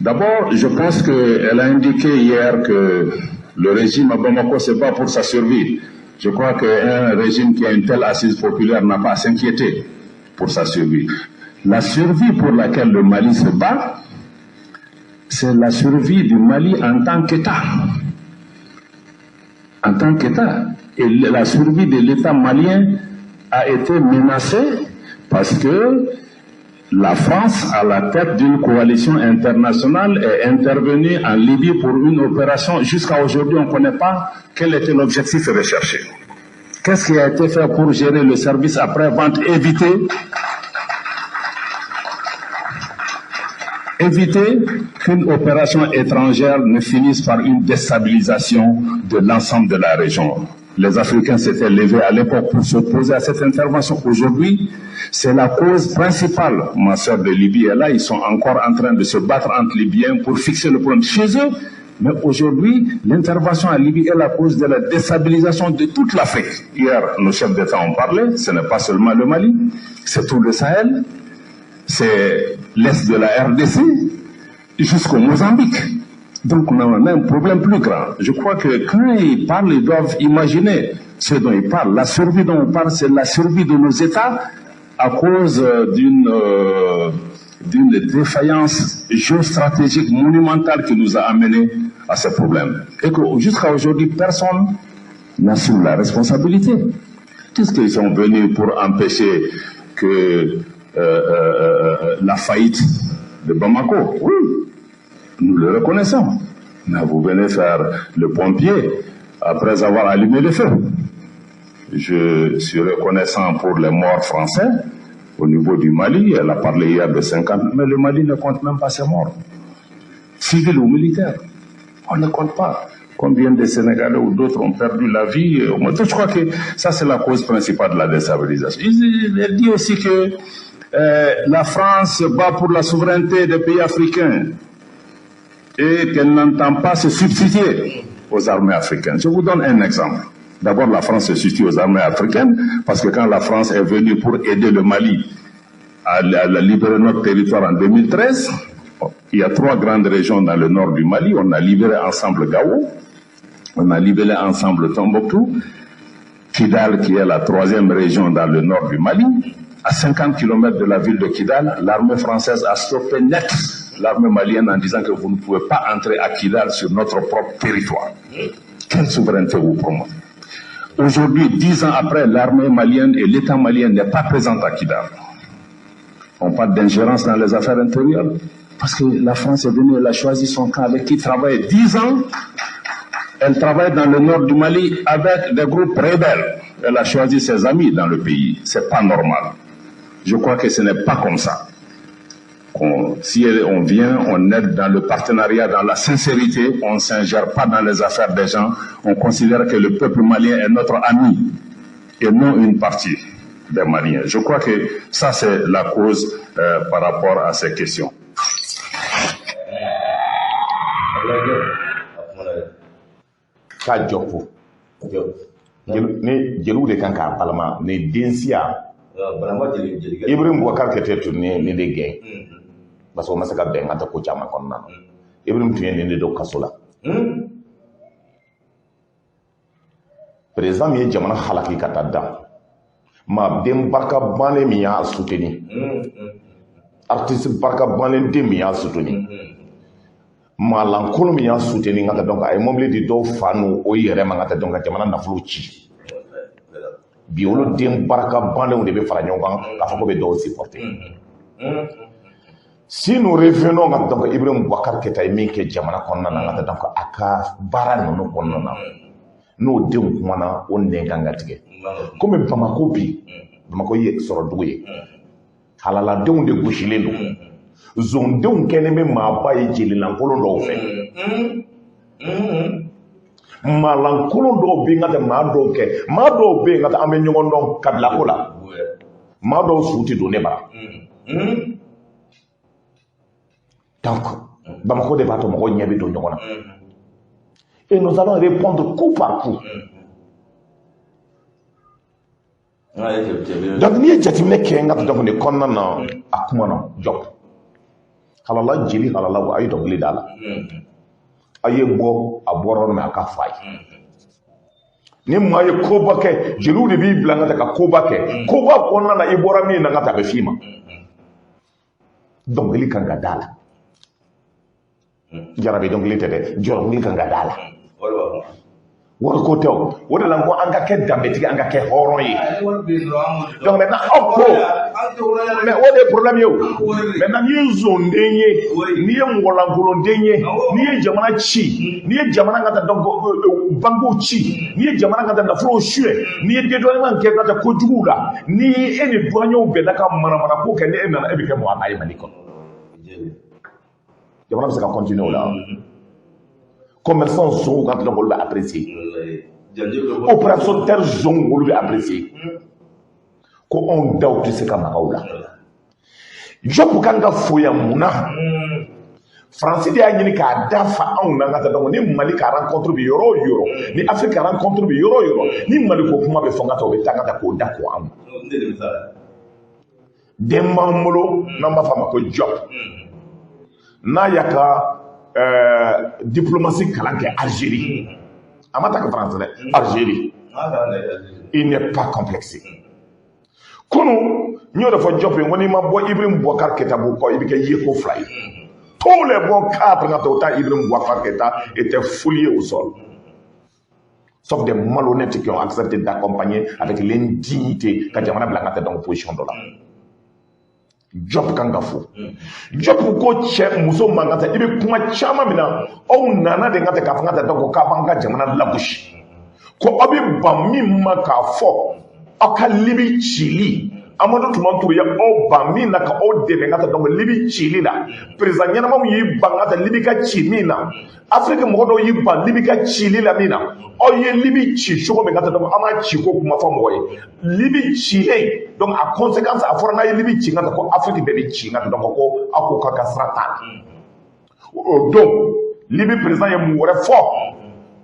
D'abord, je pense qu'elle a indiqué hier que le régime à Bamako se bat pour sa survie. Je crois qu'un régime qui a une telle assise populaire n'a pas à s'inquiéter pour sa survie. La survie pour laquelle le Mali se bat, c'est la survie du Mali en tant qu'État. En tant qu'État. Et la survie de l'État malien a été menacée parce que la France, à la tête d'une coalition internationale, est intervenue en Libye pour une opération. Jusqu'à aujourd'hui, on ne connaît pas quel était l'objectif recherché. Qu'est-ce qui a été fait pour gérer le service après-vente, éviter qu'une opération étrangère ne finisse par une déstabilisation de l'ensemble de la région. Les Africains s'étaient levés à l'époque pour s'opposer à cette intervention. Aujourd'hui, c'est la cause principale. Ma sœur de Libye est là, ils sont encore en train de se battre entre Libyens pour fixer le problème chez eux. Mais aujourd'hui, l'intervention en Libye est la cause de la déstabilisation de toute l'Afrique. Hier, nos chefs d'État ont parlé, ce n'est pas seulement le Mali, c'est tout le Sahel, c'est l'Est de la RDC, jusqu'au Mozambique. Donc on a un problème plus grand. Je crois que quand ils parlent, ils doivent imaginer ce dont ils parlent. La survie dont on parle, c'est la survie de nos États à cause d'une défaillance géostratégique monumentale qui nous a amenés à ce problème. Et que jusqu'à aujourd'hui, personne n'assume la responsabilité. Qu'est-ce qu'ils sont venus pour empêcher que la faillite de Bamako? Oui, nous le reconnaissons. Mais vous venez faire le pompier après avoir allumé le feu. Je suis reconnaissant pour les morts français au niveau du Mali. Elle a parlé hier de 50, mais le Mali ne compte même pas ses morts. Civils ou militaires, on ne compte pas. Combien de Sénégalais ou d'autres ont perdu la vie? Je crois que ça, c'est la cause principale de la déstabilisation. Elle dit aussi que la France bat pour la souveraineté des pays africains et qu'elle n'entend pas se substituer aux armées africaines. Je vous donne un exemple. D'abord, la France se substitue aux armées africaines parce que quand la France est venue pour aider le Mali à libérer notre territoire en 2013, il y a trois grandes régions dans le nord du Mali. On a libéré ensemble Gao, on a libéré ensemble Tombouctou, Kidal qui est la troisième région dans le nord du Mali. À 50 km de la ville de Kidal, l'armée française a stoppé net l'armée malienne en disant que vous ne pouvez pas entrer à Kidal sur notre propre territoire. Quelle souveraineté vous promettez? Aujourd'hui, 10 ans après, l'armée malienne et l'État malien n'est pas présent à Kidal. On parle d'ingérence dans les affaires intérieures parce que la France est venue, elle a choisi son camp avec qui travailler 10 ans. Elle travaille dans le nord du Mali avec des groupes rebelles. Elle a choisi ses amis dans le pays. C'est pas normal. Je crois que ce n'est pas comme ça. Si on vient, on aide dans le partenariat, dans la sincérité, on ne s'ingère pas dans les affaires des gens, on considère que le peuple malien est notre ami et non une partie des Maliens. Je crois que ça, c'est la cause par rapport à ces questions. Ka Diop. Ni jeliw de kan k'a balima ni densiya Ibrahim Boubacar Keïta tun ni nin de gɛn parce que o ma se ka bɛn ka taa ko caman kɔnɔna na. Ibrahim tun ye nin de don kaso la. Président min ye jamana halaki ka taa da maa den barika bannen min y'a soutenir Artiste barika bannen den min y'a soutenu, maa lankolon min y'a soutenu n ka taa, donc a ye mobili di dɔw fa n'o o yɛrɛ ma, n ka taa, donc ka jamana nafolo ci. Bi olu den barika bannenw de bɛ fara ɲɔgɔn kan k'a fɔ ko bɛ dɔw supporter. Si nous revenons ka, donc Ibrahim Boubacar Keïta ye min kɛ jamana kɔnɔna na, n ka taa, donc a ka baara ninnu kɔnɔna na, n'o denw kumana, o nɛn kan ka tigɛ. Komi Bamako bi, Bamako ye sɔrɔ dugu ye, halaladenw de gosilen don, zondenw kɛlen bɛ maaba ye jelilankolon dɔw fɛ, maalankolon dɔw bɛ yen ka tɛ maa dɔw kɛ, maa dɔw bɛ yen ka taa, an bɛ ɲɔgɔn dɔn kabila ko la, maa dɔw su tɛ don ne bara. Donc Bamako de b'a to mɔgɔw ɲɛ bɛ don ɲɔgɔn na et nous allons répondre coup par coup. Donc n'i ye jateminɛ kɛ, n ka, donc nin kɔnɔna na, a kuma na Diop halala jeli halala, a ye dɔnkili da la, a ye bɔ a bɔra yɔrɔ min, a ka fɔ a ye. Ni maa ye koba kɛ, jeliw de b'i bila n ka taa ka koba kɛ. Koba kɔnɔna na, i bɔra min na, n ka taa, a bɛ f'i ma. Dɔnkili kan ka da la, jarabi dɔnkili tɛ dɛ, dɔnkili kan ka da la. Wariko tɛ o, o de la n ko an ka kɛ danbetigi, an ka kɛ hɔrɔn ye. Donc maintenant aw ko, mais o de ye problème ye o. Maintenant n'i ye zonden ye, n'i ye mɔgɔlankolonden ye, n'i ye jamana ci, n'i ye jamana ka taa, donc banques ci, n'i ye jamana ka taa nafolow suɲɛ, n'i ye dédouanement kɛ ka taa kojuguw la, ni e ni douaniers bɛnna ka manamana ko kɛ, ni e nana, e bɛ kɛ mɔgɔ ye Mali kɔnɔ. Jamana bɛ se ka continuer o la? Commerçant zonw ka tila, olu bɛ apprécier, opérateur zonw, olu bɛ apprécier ko anw daw tɛ se ka maga o la. Diop kan ka fo yan. Mun na? Faransi de y'a ɲini k'a da fa anw na ka taa. Donc ni Mali ka rencontre bɛ yɔrɔ o yɔrɔ, ni Afrique ka rencontre bɛ yɔrɔ o yɔrɔ, ni Mali ko kuma bɛ fɔ, n ka taa, o bɛ taa ka taa k'o da ko anw den b'an bolo n'an b'a fɔ a ma ko Diop, n'a y'a ka diplomatie kalan kɛ Algérie, a ma ta ka France dɛ, Algérie, il n'est pas complexé. Kunu n y'o de fɔ Diop ye, n ko n'i ma bɔ Ibrahim Boubacar Keïta b'o kɔ, i bɛ kɛ yeko fila ye. Tous les bons cadres ka taa Ibrahim Boubacar Keïta étaient foulés au sol, sauf des malhonnêtes qui ont accepté d'accompagner avec l'indignité ka jamana bila ka taa dans position dɔ la. Diop kan ka fo. Diop ko cɛ muso man ka taa, i bɛ kuma caman min na, aw nana de ka taa k'a fɔ ka taa, donc k'a b'an ka jamana lagosi, ko aw bɛ ban min ma k'a fɔ aw ka Libi cili. Amadu Tumani Ture ye aw ban min na ka aw dɛmɛ ka taa, donc Libi cili la, président ɲɛnamaw y'i ban ka taa Libi ka ci min na, Afiriki mɔgɔ dɔw y'i ban Libi ka cili la min na, aw ye Libi ci cogo min ka taa, donc an m'a ci ko kuma fɔ mɔgɔ ye. Libi cilen, donc a conséquence, a fɔra n'a ye Libi ci ka taa, ko Afiriki bɛɛ bɛ ci ka taa, donc ko aw ko k'a ka sira t'a la. O don Libi président ye mun wɛrɛ fɔ?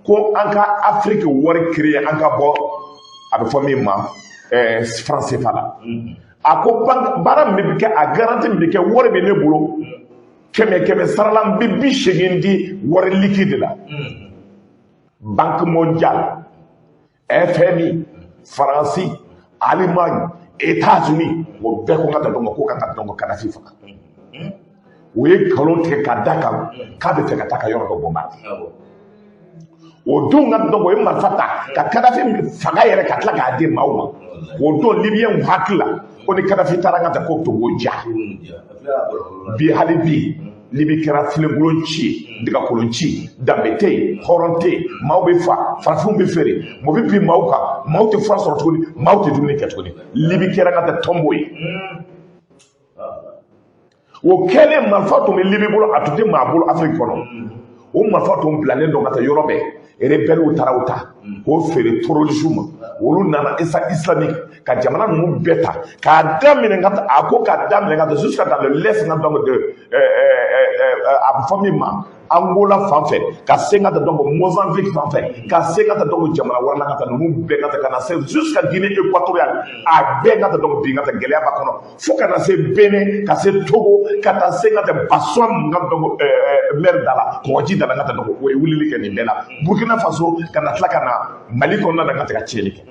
Ko an ka Afiriki wari créer, an ka bɔ a bɛ fɔ min ma franc CFA la. A ko baara min bɛ kɛ, a garantie min bɛ kɛ, wari bɛ ne bolo, kɛmɛ kɛmɛ sara la, n bɛ 80 di wari liquide la. Banque mondiale, FMI, Faransi, Allemagne, États-Unis, o bɛɛ ko n ka taa, donc ko ka taa, donc Kadafi faga. O ye nkalon tigɛ ka da kan k'a bɛ fɛ ka taa ka yɔrɔ dɔ bombarder. O don ka, donc o ye marifa ta ka Kadafi faga yɛrɛ, ka tila k'a di maaw ma. O don Libiyɛnw hakili la ko ni Kadafi taara n ka taa, ko Togo ja. Bi, hali bi, Libi kɛra filenkolon ci ye, dagakolon ci, danbe tɛ yen, hɔrɔn tɛ yen, maaw bɛ fa, farafinw bɛ feere, mɔgɔ bɛ bin maaw kan, maaw tɛ fura sɔrɔ tuguni, maaw tɛ dumuni kɛ tuguni. Libi kɛra ka taa tombeau ye. O kɛlen, marifa tun bɛ Libi bolo, a tun tɛ maa bolo Afiriki kɔnɔ. O marifa tun bilalen don ka taa yɔrɔ bɛɛ, rebelles taara o ta k'o feere terroristes ma. Olu nana État islamique ka jamana ninnu bɛɛ ta k'a daminɛ ka taa, a ko k'a daminɛ ka taa jusqu'à dans le l'est ka, donc de a bɛ fɔ min ma Angola fan fɛ, ka se ka taa, donc Mozambique fan fɛ, ka se ka taa, donc jamana wɛrɛ la, ka taa ninnu bɛɛ ka taa ka na se jusqu'à Guinée équatoriale, a bɛɛ ka taa, donc bi ka taa gɛlɛya b'a kɔnɔ, fo ka na se Benin, ka se Togo, ka taa se ka taa Basson ka, donc mer da la, kɔgɔji da la, ka taa, donc o ye wulili kɛ nin bɛɛ la, Burkina Faso, ka na tila ka na Mali kɔnɔna na ka taa ka tiɲɛni kɛ.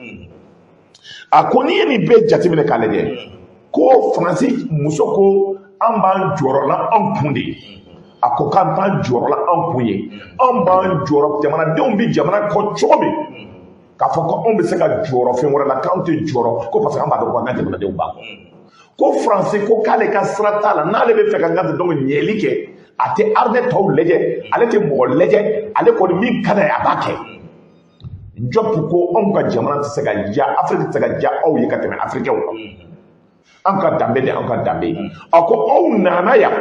A ko n'i ye nin bɛɛ jateminɛ k'a lajɛ, ko Faransi muso ko An b'an jɔyɔrɔ la an kun de ye. A ko k'an t'an jɔyɔrɔ la an kun ye, an b'an jɔyɔrɔ, jamanadenw bɛ jamana kɔ cogo min, k'a fɔ ko anw bɛ se ka jɔyɔrɔ fɛn wɛrɛ la, k'anw tɛ jɔyɔrɔ ko parce que an b'a dɔn ko an ka jamanadenw b'a kɔ. Ko Faransi ko k'ale ka sira t'a la, n'ale bɛ fɛ ka n ka donc ɲɛli kɛ, a tɛ armée tɔw lajɛ, ale tɛ mɔgɔ lajɛ, ale kɔni min ka d'a ye a b'a kɛ. Diop ko anw ka jamana tɛ se ka diya, Afiriki tɛ se ka diya aw ye ka tɛmɛ Afirikɛnw kan. An ka danbe de, an ka danbe ye. A ko aw nana yan,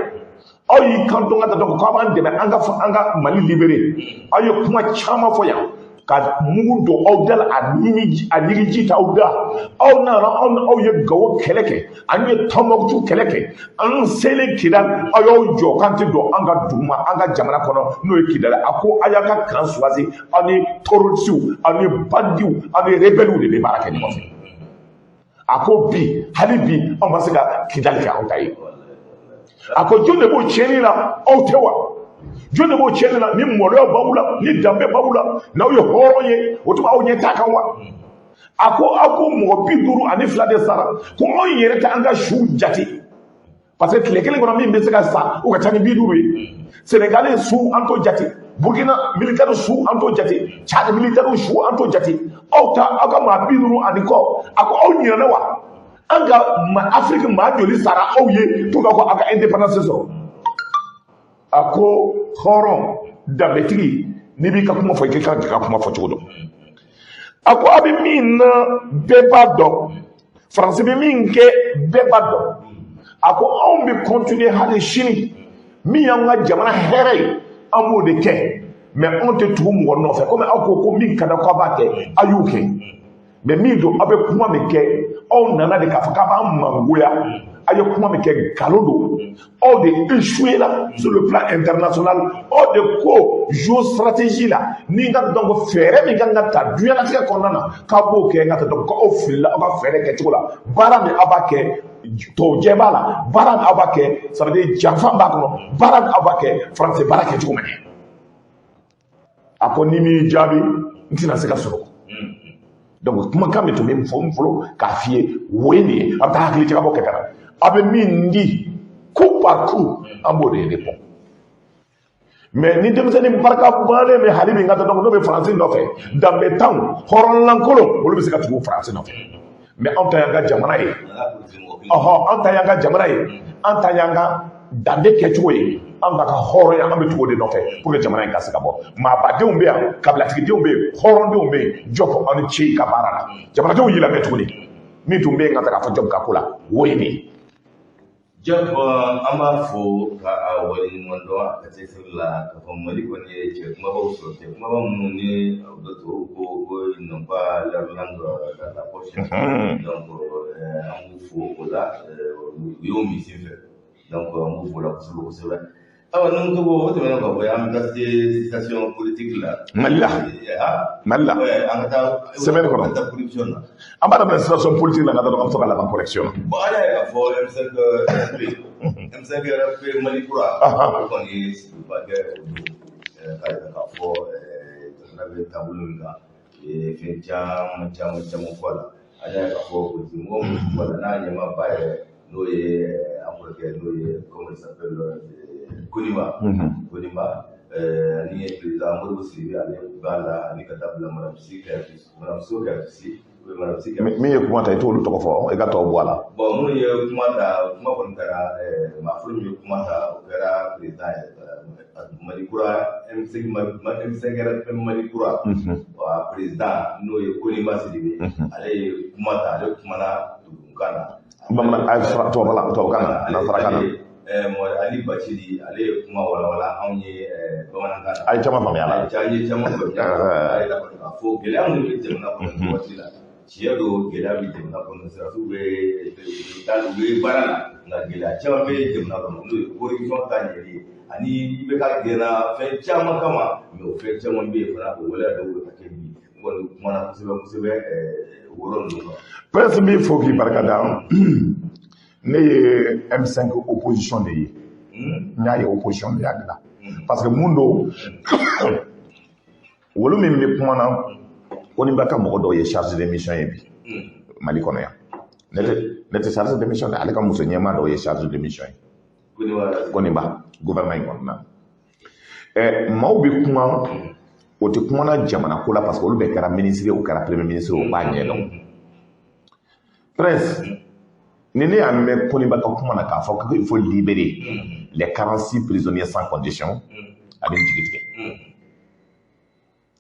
aw y'i kanto n ka taa donc k'aw b'an dɛmɛ an ka Mali libéré. Aw ye kuma caman fɔ yan ka mugu don aw da la, a ɲimi a ɲigiji t'aw da. Aw nana, aw aw ye Gawo kɛlɛ kɛ, an ye Tɔnbɔkutu kɛlɛ kɛ, an selen Kidali, aw y'aw jɔ k'an tɛ don an ka dugu ma, an ka jamana kɔnɔ, n'o ye Kidali. A ko aw y'aw ka camp choisi, aw ni terroristew, aw ni bandiw, aw ni rebelles de bɛ baara kɛ ɲɔgɔn fɛ. A ko bi, hali bi, anw ma se ka Kidali kɛ anw ta ye. A ko jɔn de b'o tiɲɛni la? Aw tɛ wa? Jɔn de b'o tiɲɛni la? Ni maloya b'aw la, ni danbe b'aw la, n'aw ye hɔrɔn ye, o tuma aw ɲɛ t'a kan wa? A ko aw ko mɔgɔ 52 de sara, ko anw yɛrɛ tɛ an ka suw jate, parce que tile kelen kɔnɔ min bɛ se ka sa, o ka ca ni 50 ye. Sénégalais su, an t'o jate. Burkina militaire su, an t'o jate. Tchad militaire su, an t'o jate. Aw ta, aw ka maa 50 ani kɔ, a ko aw ɲinɛna wa? An ka ma Afiriki maa joli sara aw ye pour que aw ka indépendance sɔrɔ? A ko hɔrɔn danbetigi, n'i b'i ka kuma fɔ, i ka kan k'i ka kuma fɔ cogo dɔn. A ko a bɛ min na, bɛɛ b'a dɔn. Faransi bɛ min kɛ, bɛɛ b'a dɔn. A ko anw bɛ continuer hali sini, min y'an ka jamana hɛrɛ ye, an b'o de kɛ, mais anw tɛ tugu mɔgɔ nɔfɛ. Komi aw ko ko min ka di k'aw b'a kɛ, aw y'o kɛ, mais min don, aw bɛ kuma min kɛ, aw nana de k'a fɔ k'a b'an mangoya. Aw ye kuma min kɛ, nkalon don. Aw de échoué la sur le plan international. Aw de ko géostratégie la, ni n ka donc fɛɛrɛ min kan ka ta diɲɛlatigɛ kɔnɔna na, k'aw b'o kɛ, n ka taa donc aw filila aw ka fɛɛrɛ kɛcogo la. Baara min aw b'a kɛ, tɔw b'a la, baara min aw b'a kɛ, ça veut dire janfa b'a kɔnɔ, baara min aw b'a kɛ, faransi baara kɛcogo minɛ. A ko ni m'i jaabi, n tɛna se ka sɔrɔ. Donc kumakan min tun bɛ fɔ n bolo k'a f'i ye, o ye nin ye. A bɛ taa hakili jagabɔ kɛ ka na, a bɛ min di coup par coup, an b'o de répond. Mais ni denmisɛnnin barika bannen bɛ hali bi, n ka taa donc n'o bɛ faransi nɔfɛ, danbe tanw, hɔrɔnlankolon, olu bɛ se ka tugu faransi nɔfɛ. Mais anw ta y'an ka jamana ye. Ɔhɔn, an ta y'an ka jamana ye, an ta y'an ka danbe kɛcogo ye, an ka hɔrɔnya, an bɛ tugu o de nɔfɛ pour que jamana in ka se ka bɔ. Maabadenw bɛ yan, kabilatigidenw bɛ yen, hɔrɔndenw bɛ yen. Jɔ ko aw ni ce i ka baara la. Jamanadenw y'i lamɛn tuguni. Min tun bɛ yen ka taa k'a fɔ Diop ka ko la, o ye nin ye. Diop, an b'a fo ka a waleɲuman dɔn a ka cɛsiri la, k'a fɔ Mali kɔni ye cɛ kumabaw sɔrɔ, cɛ kumaba minnu ni tubabuw ko ils n'ont pas leur langue dans la poche. Donc an b'u fo o la, u y'o min sen fɛ. Donc an b'u fo la kosɛbɛ kosɛbɛ. Ayiwa, ni ko o tɛmɛnen ka bɔ yen, an bɛ taa se situation politique la. Mali la. Mali la. An ka taa semaine kɔnɔ. An ka taa corruption na. An b'a daminɛ situation politique la, ka taa, an bɛ sɔrɔ ka laban correction na. Bon, an y'a ye k'a fɔ M5 RP, M5 RP Mali kura, o kɔni ye sigiba kɛ o don k'a jira k'a fɔ jamana bɛ taabolo min kan, u ye fɛn caman caman caman fɔ a la. An y'a ye k'a fɔ politique mɔgɔ minnu bɔ a la, n'a ɲɛmaaba yɛrɛ, n'o ye an kɔrɔkɛ, n'o ye, comment il s'appelle, Koniba. Koniba ani président Modibo Sidibe, ale b'a la, ani ka taa bila Madame Sy Kayatu, Madame So Kayatu Sy, Madame Sy Kayatu. Min ye kuma ta, i t'olu tɔgɔ fɔ, i ka tɔw bɔ a la. Bon, minnu ye kuma ta, kuma kɔni kɛra maa fɔlɔ min ye kuma ta, o kɛra président Mali kura, M5, M5 RP Mali kura wa président, n'o ye Koniba Sidibe, ale ye kuma ta, ale kumana tubabukan na. Bamanan, a tubabu la, tubabukan na, nansarakan na. Ali Bacili, ale ye kuma walawala anw ye bamanankan na. A ye caman faamuya a la. A ye caman faamuya a la. A yira kɔni k'a fɔ gɛlɛya minnu bɛ jamana kɔnɔ nin waati la, tiɲɛ don, gɛlɛya bɛ jamana kɔnɔ. Sirasiw bɛ taa, u bɛ baara la, nka gɛlɛya caman bɛ jamana kɔnɔ, n'o ye corruption ta ɲɛli ye, ani i bɛ ka gɛnna fɛn caman kama. Mais o fɛn caman bɛ yen fana, o waleya dɔw bɛ ka kɛ bi. N kɔni kumana kosɛbɛ kosɛbɛ o yɔrɔ ninnu kan. Prince, b'i fo k'i barika da. Ne ye M5 opposition de ye. N y'a ye opposition de y'a dilan, parce que mun don, wolo min bɛ kuma na, ko ni b'a ka mɔgɔ dɔw ye chargé de mission ye bi Mali kɔnɔ yan, ne tɛ chargé de mission dɛ, ale ka muso ɲɛmaa dɔw ye chargé de mission ye. Koniba gouvernement in kɔnɔna na. Maaw bɛ kuma, o tɛ kumana jamana ko la, parce que olu bɛɛ kɛra ministre ye, o kɛra premier ministre, o b'a ɲɛdɔn. Prince, ni ne y'a mɛn Koniba ka kuma na k'a fɔ qu'il faut libérer les 46 prisonniers sans condition, a bɛ n jigi tigɛ.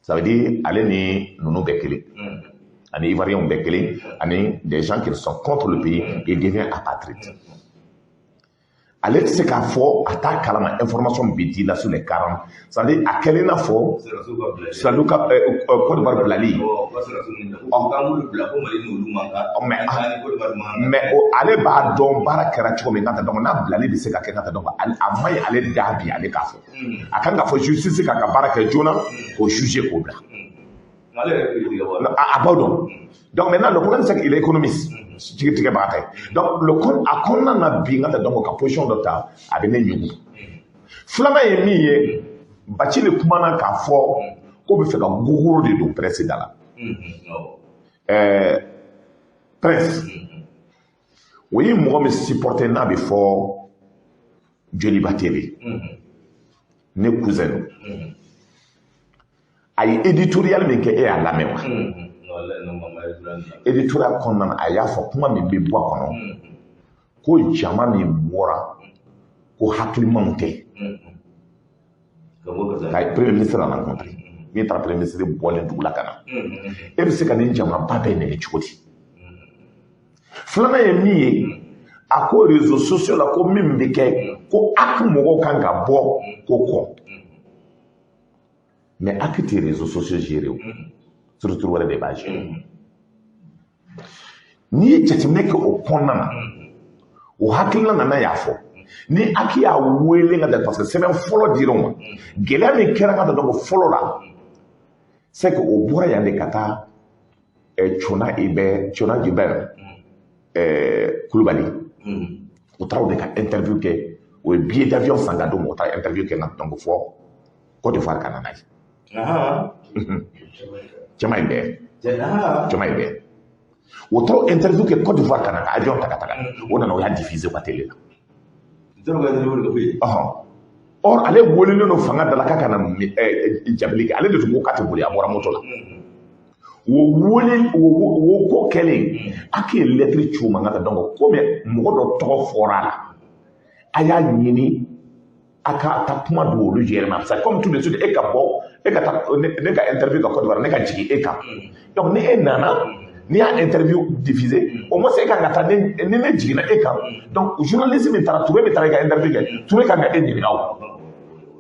Ça veut dire ale ni ninnu bɛɛ kelen, ani Ivoiriens bɛɛ kelen, ani des gens qui sont contre le pays, il devient apatride. Ale tɛ se k'a fɔ a t'a kalama information bɛ di la sur les 40, c'est à dire a kɛlen i n'a fɔ sɔrɔdasiw ka Côte d'Ivoire bilali. Mais ale b'a dɔn baara kɛra cogo min, ka taa dɔn n'a bilali bɛ se ka kɛ, ka taa dɔn a ma ɲi ale da bi, ale k'a fɔ a kan k'a fɔ justice k'a ka baara kɛ joona k'o juger k'o bila. A b'aw dɔn. Donc maintenant, le problème, c'est qu'il est économiste, jigi tigɛbaga tɛ. Donc le a kɔnɔna na bi, n ka taa dɔn ka position dɔ ta, a bɛ ne ɲugu. Filanan ye min ye, Bacili kumana k'a fɔ k'o bɛ fɛ ka gogoro de don presse da la. Presse, o ye mɔgɔ min supporter n'a bɛ fɔ Joliba TV, ne cousin don. A ye éditorial min kɛ, e y'a lamɛn wa? Éditorial kɔnɔna na, a y'a fɔ kuma min bɛ bɔ a kɔnɔ, ko jama min bɔra, ko hakilimanw tɛ. Ka premier ministre rencontré, min taara premier ministre bɔlen dugu la ka na, e bɛ se ka nin jamaba bɛɛ nɛgɛ cogo di? Filanan ye min ye, a ko réseaux sociaux la, ko min bɛ kɛ, ko HAC mɔgɔw kan ka bɔ k'o kɔ. Mais HAC tɛ réseaux sociaux gérer o, structure wɛrɛ de b'a gérer. N'i ye jateminɛ kɛ o kɔnɔna na, o hakilina nana y'a fɔ ni HAC y'a wele ka da, parce que sɛbɛn fɔlɔ dir'o ma, gɛlɛya min kɛra ka da dɔn fɔlɔ la, c'est que o bɔra yan de ka taa Cona Ibɛ, Cona Gilbert Kulubali, o taara o de ka interview kɛ. O ye billet d'avion san ka d'o ma, o taara interview kɛ nka donc fɔ Côte d'Ivoire ka na n'a ye. Cɛman in bɛɛ, cɛman in bɛɛ, o taara interview kɛ Côte d'Ivoire ka na, ka avion ta ka taga, o nana, o y'a diffuser u ka télé la. Or ale welelen don fanga da la k'a ka na jabili kɛ, ale de tun ko k'a tɛ boli, a bɔra moto la. O wele o ko kɛlen, HAC ye lettre ci u ma, ka taa donc komi mɔgɔ dɔ tɔgɔ fɔra a la, a y'a ɲini a ka taa kuma don olu yɛrɛ ma. C'est comme tout de suite e ka bɔ, e ka taa ne ka interview ka Côte d'Ivoire, ne ka jigin e kan. Donc ni e nana, n'i y'a interview diffuser, au moins e kan ka taa, ni ne jiginna e kan, donc journaliste min taara, Touré min taara e ka interview kɛ, Touré kan ka e ɲininka.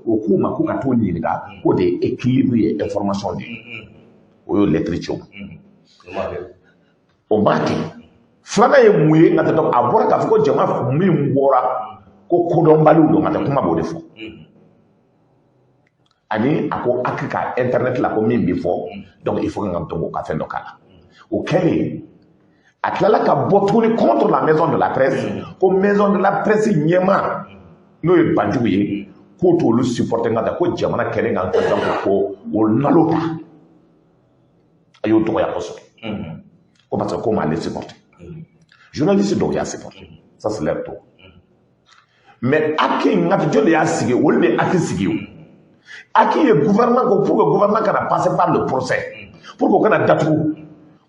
O k'u ma k'u ka t'o ɲininka, k'o de ye équilibre ye information de ye. O y'o lettre ci o ma, o m'a kɛ. Filanan ye mun ye? Nka tɛ dɔn, a bɔra k'a fɔ ko jama min bɔra, ko kodɔnbaliw don, ka tɛ kuma b'o de fɔ. Ani a ko HAC ka internet la, ko min bɛ fɔ, donc il faut que n ka dɔn o ka fɛn dɔ k'a la. O kɛlen, a tilala ka bɔ tuguni contre la maison de la presse, ko maison de la presse ɲɛmaa n'o ye Banjugu ye, k'o t'olu supporter, n ka taa ko jamana kɛlen kan ka dɔn ko o nalo ta, a y'o dɔgɔya kosɛbɛ, ko parce que ko m'ale supporter. Journaliste dɔw y'a supporter, ça c'est leur tour. Mais HAC in, nka jɔn de y'a sigi? Olu de ye HAC sigi. O HAC ye gouvernement ko pour que gouvernement kana passer par le procès, pour que o kana datugu,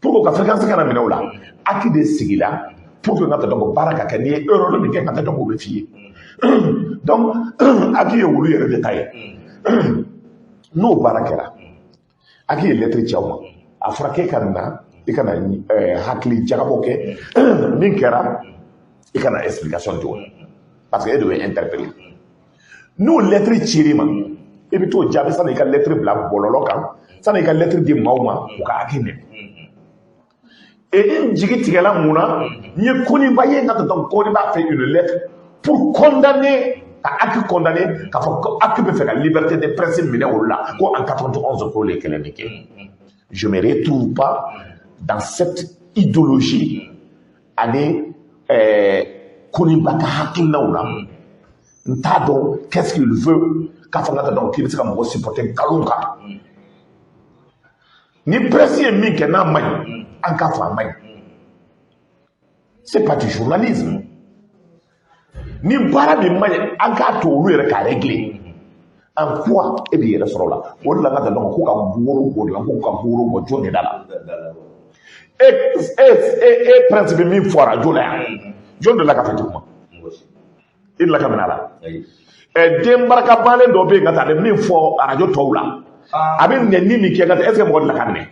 pour que o ka fréquence kana minɛ o la, HAC de sigila pour que n ka taa dɔn baara ka kɛ. N'i ye erreur min kɛ, ka taa dɔn k'o bɛ f'i ye. Donc HAC ye olu yɛrɛ de ta ye. N'o baara kɛra, HAC ye lettre ci aw ma, a fɔra k'e ka na, i ka na hakili jagabɔ kɛ min kɛra, i ka na explication di o la, parce que e de bɛ interpellé. N'o lettre cir'i ma, i bɛ t'o jaabi sani i ka lettre bila bɔlɔlɔ kan, sani i ka lettre di maaw ma u ka hakɛ minɛ. Et n jigi tigɛla mun na? N ye Koniba ye, n ka taa Koniba fait une lettre pour condamner, ka HAC condamner, k'a fɔ ko HAC bɛ fɛ ka liberté de presse minɛ olu la, ko en 91 k'olu ye kɛlɛ min kɛ. Je me retrouve pas dans cette idéologie ani Koniba ka hakilinaw la. N t'a dɔn qu'est-ce qu'il veut, k'a fɔ n ka taa dɔn k'i bɛ se ka mɔgɔ supporter nkalon kan. Ni presse ye min kɛ n'a man ɲi, an k'a fɔ a man ɲi. C'est pas du journalisme. Ni baara min man ɲi, an k'a to olu yɛrɛ k'a régler. En quoi e b'i yɛrɛ sɔrɔ o la? O de la n ka taa dɔn ko ka woro bɔ de la, ko ka woro bɔ jɔn de da la? E e e e prince bɛ min fɔ arajo la yan, jɔn de la ka fɛn ti kuma? I de la ka minɛ a la. Ɛ, den barika bannen dɔ bɛ yen ka taa, a bɛ min fɔ arajo tɔw la, a bɛ nɛni min kɛ ka taa, est ce que mɔgɔ de la ka minɛ?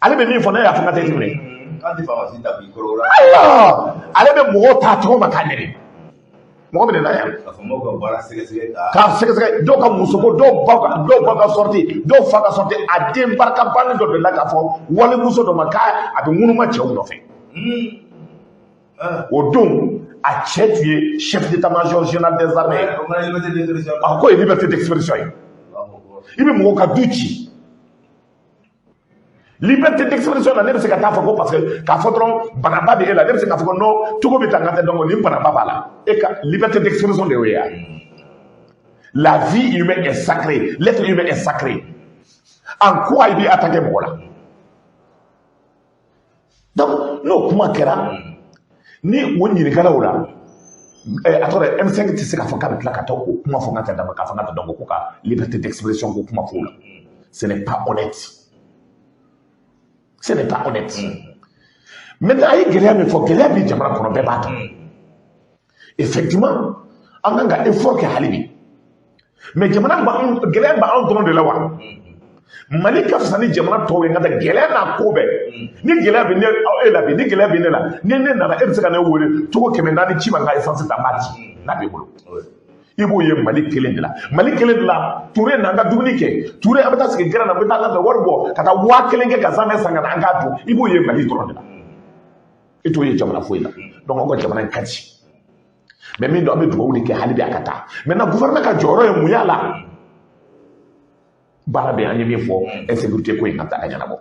Ale bɛ min fɔ, ne y'a fɔ n ka taa, i ti minɛ. Ayiwa, ale bɛ mɔgɔw ta tɔgɔ ma k'a nɛni. Mɔgɔ minɛ na yan k'a sɛgɛsɛgɛ, dɔw ka musoko, dɔw ba ka sortie, dɔw fa ka sortie. A den barika bannen dɔ delila k'a fɔ walimuso dɔ ma k'a a bɛ ŋunuma cɛw nɔfɛ. O don, a cɛ tun ye chef d'état-major général des armées. A ko ye liberté d'expression ye. I bɛ mɔgɔw ka du ci liberté d'expression na. Ne bɛ se ka taa fɔ ko parce que k'a fɔ dɔrɔn banaba bɛ e la, ne bɛ se k'a fɔ ko non, cogo bɛ taa n ka tɛ dɔn nin banaba b'a la. E ka liberté d'expression de y'o ye yan. La vie humaine est sacrée, l'être humain est sacré. En quoi i b'i attaquer mɔgɔ la? Donc n'o kuma kɛra ni o ɲininkala o la, a tɔgɔ ye M5 tɛ se k'a fɔ k'a bɛ tila ka taa o kuma fɔ n ka taa dama k'a fɔ n ka taa dɔn ko ka liberté d'expression ko kuma fɔ o la. Ce n'est pas honnête, ce n'est pas honnête. Maintenant, a ye gɛlɛya min fɔ, gɛlɛya bɛ jamana kɔnɔ, bɛɛ b'a dɔn. Effectivement, an kan ka effort kɛ hali bi, mais jamana b'an, gɛlɛya b'an dɔrɔn de la wa? Mali ka fisa ni jamana tɔw ye. N ka taa gɛlɛya n'a ko bɛɛ, ni gɛlɛya bɛ ne e la bi, ni gɛlɛya bɛ ne la, ni ne nana, e bɛ se ka ne wele cogo 400 ci ma, n ka essence ta, n b'a ci n'a b'i bolo. I b'o ye Mali kelen de la, Mali kelen de la. Ture n'an ka dumuni kɛ Ture, an bɛ taa sigi gɛrɛn na, an bɛ taa ka wari bɔ ka taa 1000 kɛ ka zamɛ san ka na an k'a dun. I b'o ye Mali dɔrɔn de la, i t'o ye jamana foyi la. Donc anw ka jamana in ka di, mais min don, an bɛ dugawu de kɛ hali bi a ka taa. Maintenant, gouvernement ka jɔyɔrɔ ye mun y'a la? Baara bɛ, an ye min fɔ, insécurité ko in ka taa ka ɲɛnabɔ.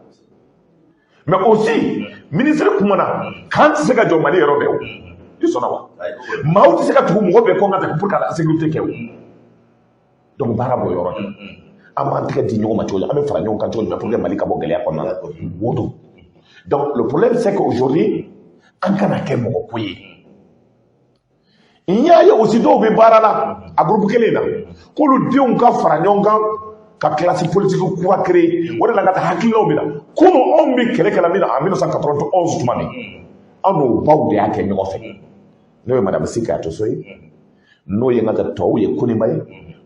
Mais aussi, ministre kumana k'an tɛ se ka jɔ Mali yɔrɔ bɛɛ. O i sɔnna wa? Maaw tɛ se ka tugu mɔgɔ bɛɛ kɔ ka taa pour ka sécurité kɛ o. Donc baara b'o yɔrɔ de la. An b'an tɛgɛ di ɲɔgɔn ma cogo di? An bɛ fara ɲɔgɔn kan cogo jumɛn pour que Mali ka bɔ gɛlɛya kɔnɔna la? O don. Donc le problème, c'est qu'aujourd'hui, an kana kɛ mɔgɔ ko ye. N y'a ye aussi, dɔw bɛ baara la a groupe kelen na, k'olu denw ka fara ɲɔgɔn kan ka classe politique kura créer. O de la ka taa hakilinaw bɛ na. Kunun, anw bɛ kɛlɛ kɛla min na en 1991, tuma min an n'o baw de y'a kɛ ɲɔgɔn fɛ, n'o ye madame Sy Kayatoso ye, n'o ye n ka tɔw ye Koniba ye,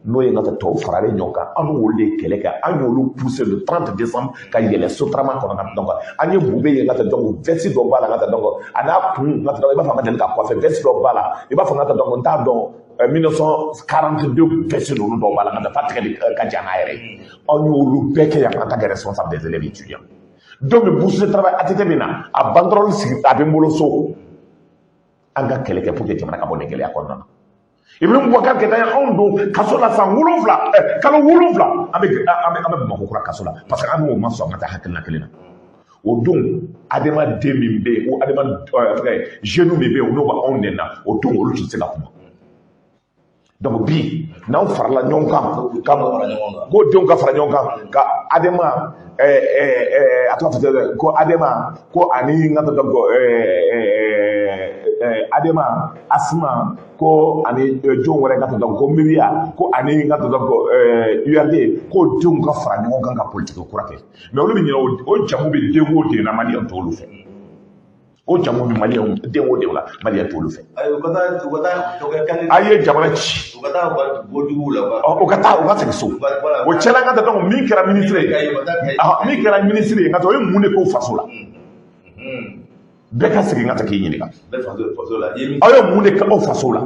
n'o ye n ka tɔw faralen ɲɔgɔn kan, an n'olu de ye kɛlɛ kɛ. An y'olu pousser le 30 décembre ka yɛlɛ Sotrama kɔnɔ ka donc an ye Bube ye. N ka donc veste dɔ b'a la, n ka donc a n'a kun, n ka i b'a fɔ a ma deli ka coiffer. Veste dɔ b'a la, i b'a fɔ n ka donc n t'a dɔn, 1942 veste ninnu dɔw b'a la, n ka taa tigɛ de ka jan n'a yɛrɛ ye. An y'olu bɛɛ kɛ yan en tant que responsable des élèves étudiants. Donc bourse de travail ATT bɛ na, a banderole sigi, a bɛ n bolo so. An ka kɛlɛ kɛ pour que jamana ka bɔ nin gɛlɛya kɔnɔna na. Ibrahim Boubacar Keïta ye anw don kaso la san 7, kalo 7, an bɛ Bamakɔ kura kaso la, parce que an n'o ma sɔn an ka taa hakilina kelen na. O don, adamaden min bɛ yen, o adama fɛngɛ jeune min bɛ yen, n'o bɛ anw nɛn na o don, olu tun tɛ se ka kuma. Donc bi, n'anw farala ɲɔgɔn kan ka ko denw ka fara ɲɔgɔn kan ka adama a tɔgɔ fɔ ko adama ko ani n ka donc adama asma ko ani jɔn wɛrɛ ka donc ko miiriya ko ani n ka donc URD, ko denw ka fara ɲɔgɔn kan ka politique kura kɛ. Mais olu bɛ ɲinɛ o jamu bɛ den o den na, maliyɛn t'olu fɛ. O jamu bɛ maliyɛnw den o den la, maliyɛn t'olu fɛ. Ayi, u ka taa, u ka taa u ka candidat. A ye jamana ci. U ka taa u ka bɔ la. Ɔ, u ka taa, u ka segin so. O cɛla, ka taa donc min kɛra ministre ye, min kɛra ministre ye, nka o ye mun de k'o faso la? Bɛɛ ka segin ka taa k'i ɲininka. Bɛɛ faso la. I ye min Aw ye mun de kɛ aw faso la?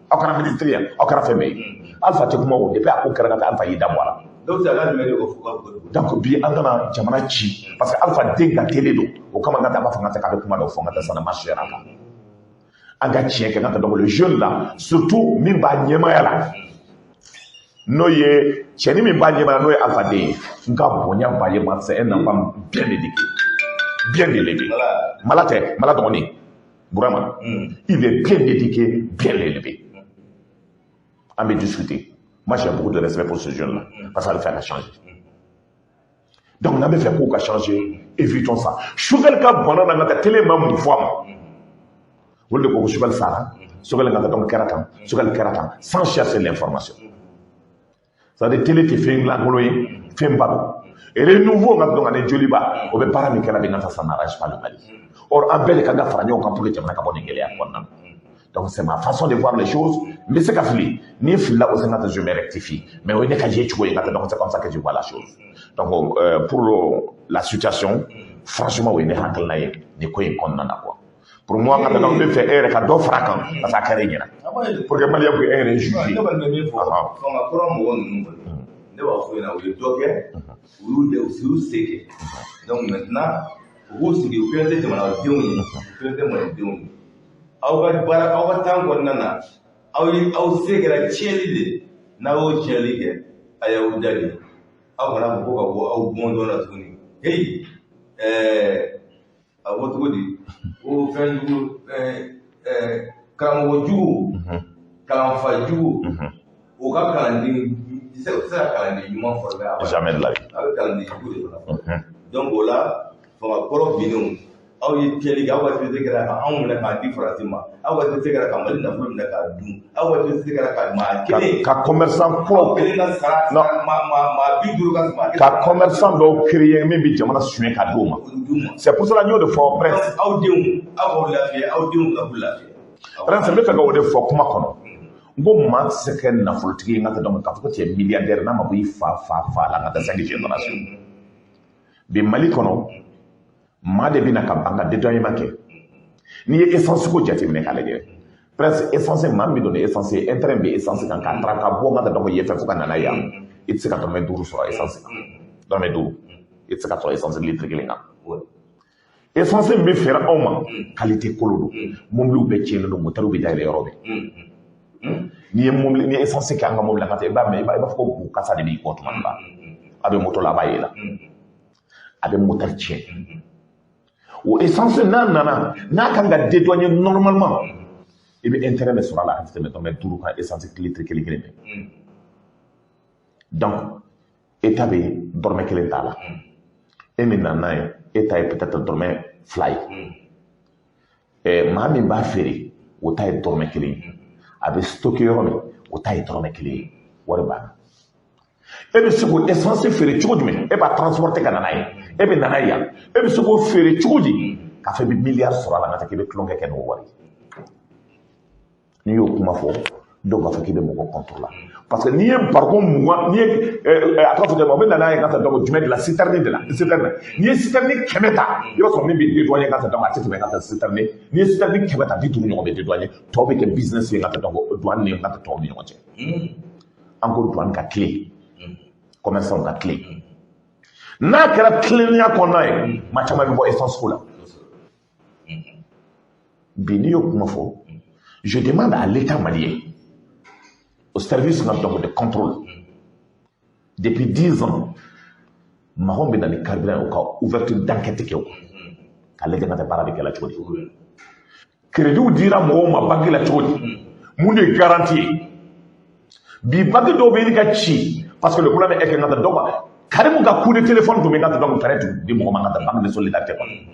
Aw kɛra ministre ye, aw kɛra fɛn bɛɛ ye. Alpha tɛ kuma o, depuis a ko kɛra ka taa, Alpha y'i da bɔ a la. Dɔw tɛ a ka jumɛn de ko fo ka bɔ. Donc bi, an kana jamana ci parce que Alpha den ka teli don. O kama n ka taa, a b'a fɔ n ka taa k'a bɛ kuma dɔ fɔ, n ka taa, ça ne marchera pas. An ka tiɲɛ kɛ, n ka taa donc le jeune là, surtout min b'a ɲɛmaaya la, n'o ye cɛnin min b'a ɲɛmaaya, n'o ye Alpha den ye, n ka bonya b'a ye ma. C'est un enfant bien éduqué, bien élevé. Mala tɛ Mala dɔgɔnin Burama, il est bien éduqué, bien élevé. An bɛ discuter. Moi, j'ai beaucoup de respect pour ce jeune là parce que a bɛ fɛ ka changer. Donc n'an bɛ fɛ k'o ka changer, évitons ça. Choguel ka bana na, n ka taa télé ma mun fɔ a ma? Olu de ko ko Choguel sara, Choguel ka taa, donc kɛra tan, Choguel kɛra tan, sans chercher l'information. C'est-à-dire télé tɛ fɛn lankolon ye, fɛn ba don. Et Renouveau ka donc ani Joliba, o bɛ baara min kɛra bi n ka taa, ça n'arrange pas le Mali. Or an bɛɛ de kan ka fara ɲɔgɔn kan pour que jamana ka bɔ nin gɛlɛya kɔnɔna na. Donc c'est ma façon de voir les choses. N bɛ se ka fili, ni n filila o, n ka taa, je me rectifie, mais o ye ne ka ye cogo ye n ka taa. Donc c'est comme ça que je vois la chose. Donc pour la situation, franchement, o ye ne hakilina ye nin ko in kɔnɔna na quoi. Pour moi, n ka taa, donc n bɛ fɛ e yɛrɛ ka dɔ fara a kan, parce que a kɛra e ɲɛna, pour que maliyɛn k'e yɛrɛ juger. Ne kɔni bɛ min fɔ, fanga kɔrɔ mɔgɔ ninnu kɔni, ne b'a fɔ ɲɛna, u ye dɔ kɛ, u y'u u y'u se kɛ. Donc maintenant u k'u sigi, u kelen tɛ jamanadenw ye, u kelen tɛ malidenw ye. Aw ka baara, aw ka temps kɔnɔna na, aw ye aw se kɛra tiɲɛli de. N'aw y'o tiɲɛli kɛ, a y'aw da de, aw kana fɔ ko ka bɔ aw bɔn dɔn na tuguni. Heyi, a fɔ cogo di ko fɛn jugu, karamɔgɔ jugu, kalanfa jugu, o ka kalanden tɛ se ka kalanden ɲuman former a. Jamais de la vie. A bɛ kalanden jugu de fana. Donc o la, fanga kɔrɔ binnenw, aw ye tiɲɛli kɛ. Aw ka activité kɛra ka anw minɛ k'a di Faransi ma, aw ka activité kɛra ka Mali nafolo minɛ k'a dun, aw ka activité kɛra ka maa kelen ka commerçant kuraw aw kelen ka sara. Non. Maa 50 ka maa kelen. Ka commerçant dɔw créer min bɛ jamana suɲɛ ka d'o ma. C'est pour cela n y'o de fɔ, Prince. Aw denw, aw k'aw lafiya, aw denw ka k'u lafiya. Prince, n bɛ fɛ ka o de fɔ kuma kɔnɔ. N ko maa tɛ se ka kɛ nafolotigi ye n ka taa, donc k'a fɔ ko tu es milliardaire n'a ma bɔ i fa fa fa la, ka taa cinq génération. Bi Mali kɔnɔ, maa de bɛna ka ban ka dédouanement kɛ. N'i ye essence ko jateminɛ k'a lajɛ, presque essence, maa min bɛ don ni essence ye, intérêt bɛ essence kan k'a taara ka bɔ n ka taa, donc yen fɛ fo ka na n'a ye yan, i tɛ se ka dɔrɔmɛ 5 sɔrɔ essence kan. Dɔrɔmɛ 5 i tɛ se ka sɔrɔ essence litre kelen kan. Essence min bɛ feere anw ma, qualité kolo don, mobiliw bɛɛ tiɲɛnen don, moteur bɛ dayɛlɛ yɔrɔ bɛɛ. N'i ye mobili, n'i ye essence kɛ an ka mobili la ka taa, i b'a mɛn, i b'a fɔ ko bu kasa de b'i kɔ tuma dɔ la. A bɛ moto la, a b'a ye la, a bɛ moteur tiɲɛ. O essence n'a nana, n'a kan ka dédouaner normalement, i bɛ intérêt de sɔrɔ a la a tɛ tɛmɛ dɔrɔmɛ 5 kan essence litre kelen kelen bɛɛ. Donc État bɛ dɔrɔmɛ 1 t'a la. E min nana n'a ye, e ta ye peut-être dɔrɔmɛ 2 ye. Maa min b'a feere, o ta ye dɔrɔmɛ 1 ye. A bɛ stocké yɔrɔ min, o ta ye dɔrɔmɛ 1 ye. Wari banna. E bɛ se k'o essence feere cogo jumɛn? E b'a transporter ka na n'a ye, e bɛ na n'a ye yan, e bɛ se k'o feere cogo di k'a fɔ i bɛ miliyari sɔrɔ a la, ka taa k'i bɛ tulonkɛ kɛ n'o wari ye? N'i y'o kuma fɔ, dɔw b'a fɔ k'i bɛ mɔgɔ contre la, parce que n'i ye barikon 20, n'i ye a tɔgɔ fɔ cogo min, o bɛ na n'a ye ka taa, donc jumɛn de la, citerne de la, citerne. N'i ye citerne 100 ta, i b'a sɔrɔ min bɛ dédouaner ka taa, donc a tɛ tɛmɛ ka taa citerne. N'i ye citerne 100 ta, 50 ɲɔgɔn bɛ dédouaner, tɔw bɛ kɛ business ye ka taa, donc douane ni ka taa tɔw ni ɲɔgɔn cɛ. An ko douane ka tilen, commerçant ka tilen. N'a kɛra tilennenya kɔnɔna ye, maa caman bɛ bɔ essence ko la. Bi n'i y'o kuma fɔ, je demande à l'État malien, au service donc de contrôle, depuis 10 ans, mɔgɔ min bɛ na ni carburant ye, o ka ouverture d'enquête kɛ, o k'a lajɛ ka taa baara bɛ kɛ la cogo di, crédit dira mɔgɔw ma banque la cogo di, mun de ye garantie ye. Bi banque dɔw bɛ ɲini ka ci, parce que le problème est que n ka taa, donc Karimu ka coup de téléphone tun bɛ n ka taa, donc fɛɛrɛ tun di mɔgɔ ma ka taa banque de solidarité kɔnɔ.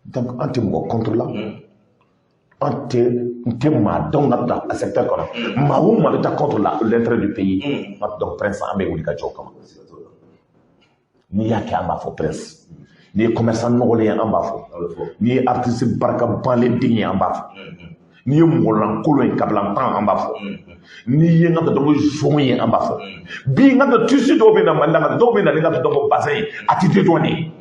Donc an tɛ mɔgɔ contre la, an tɛ n tɛ maa dɔn ka taa secteur kɔnɔ. Maa o maa bɛ taa contre la l'intérêt du pays, donc Prince, an bɛ wuli ka jɔ o kama. N'i y'a kɛ, an b'a fɔ. Prince, n'i ye commerçant nɔgɔlen ye, an b'a fɔ. N'i ye artiste barika banlen den ye, an b'a fɔ. N'i ye mɔgɔlankolon ye, kabilantan, an b'a fɔ. N'i ye n ka dɔn zon ye, an b'a fɔ. Bi n ka dɔn tissu dɔw bɛ na Mali la, dɔw bɛ na ni n ka dɔn bazin ye, a tɛ dédouaner.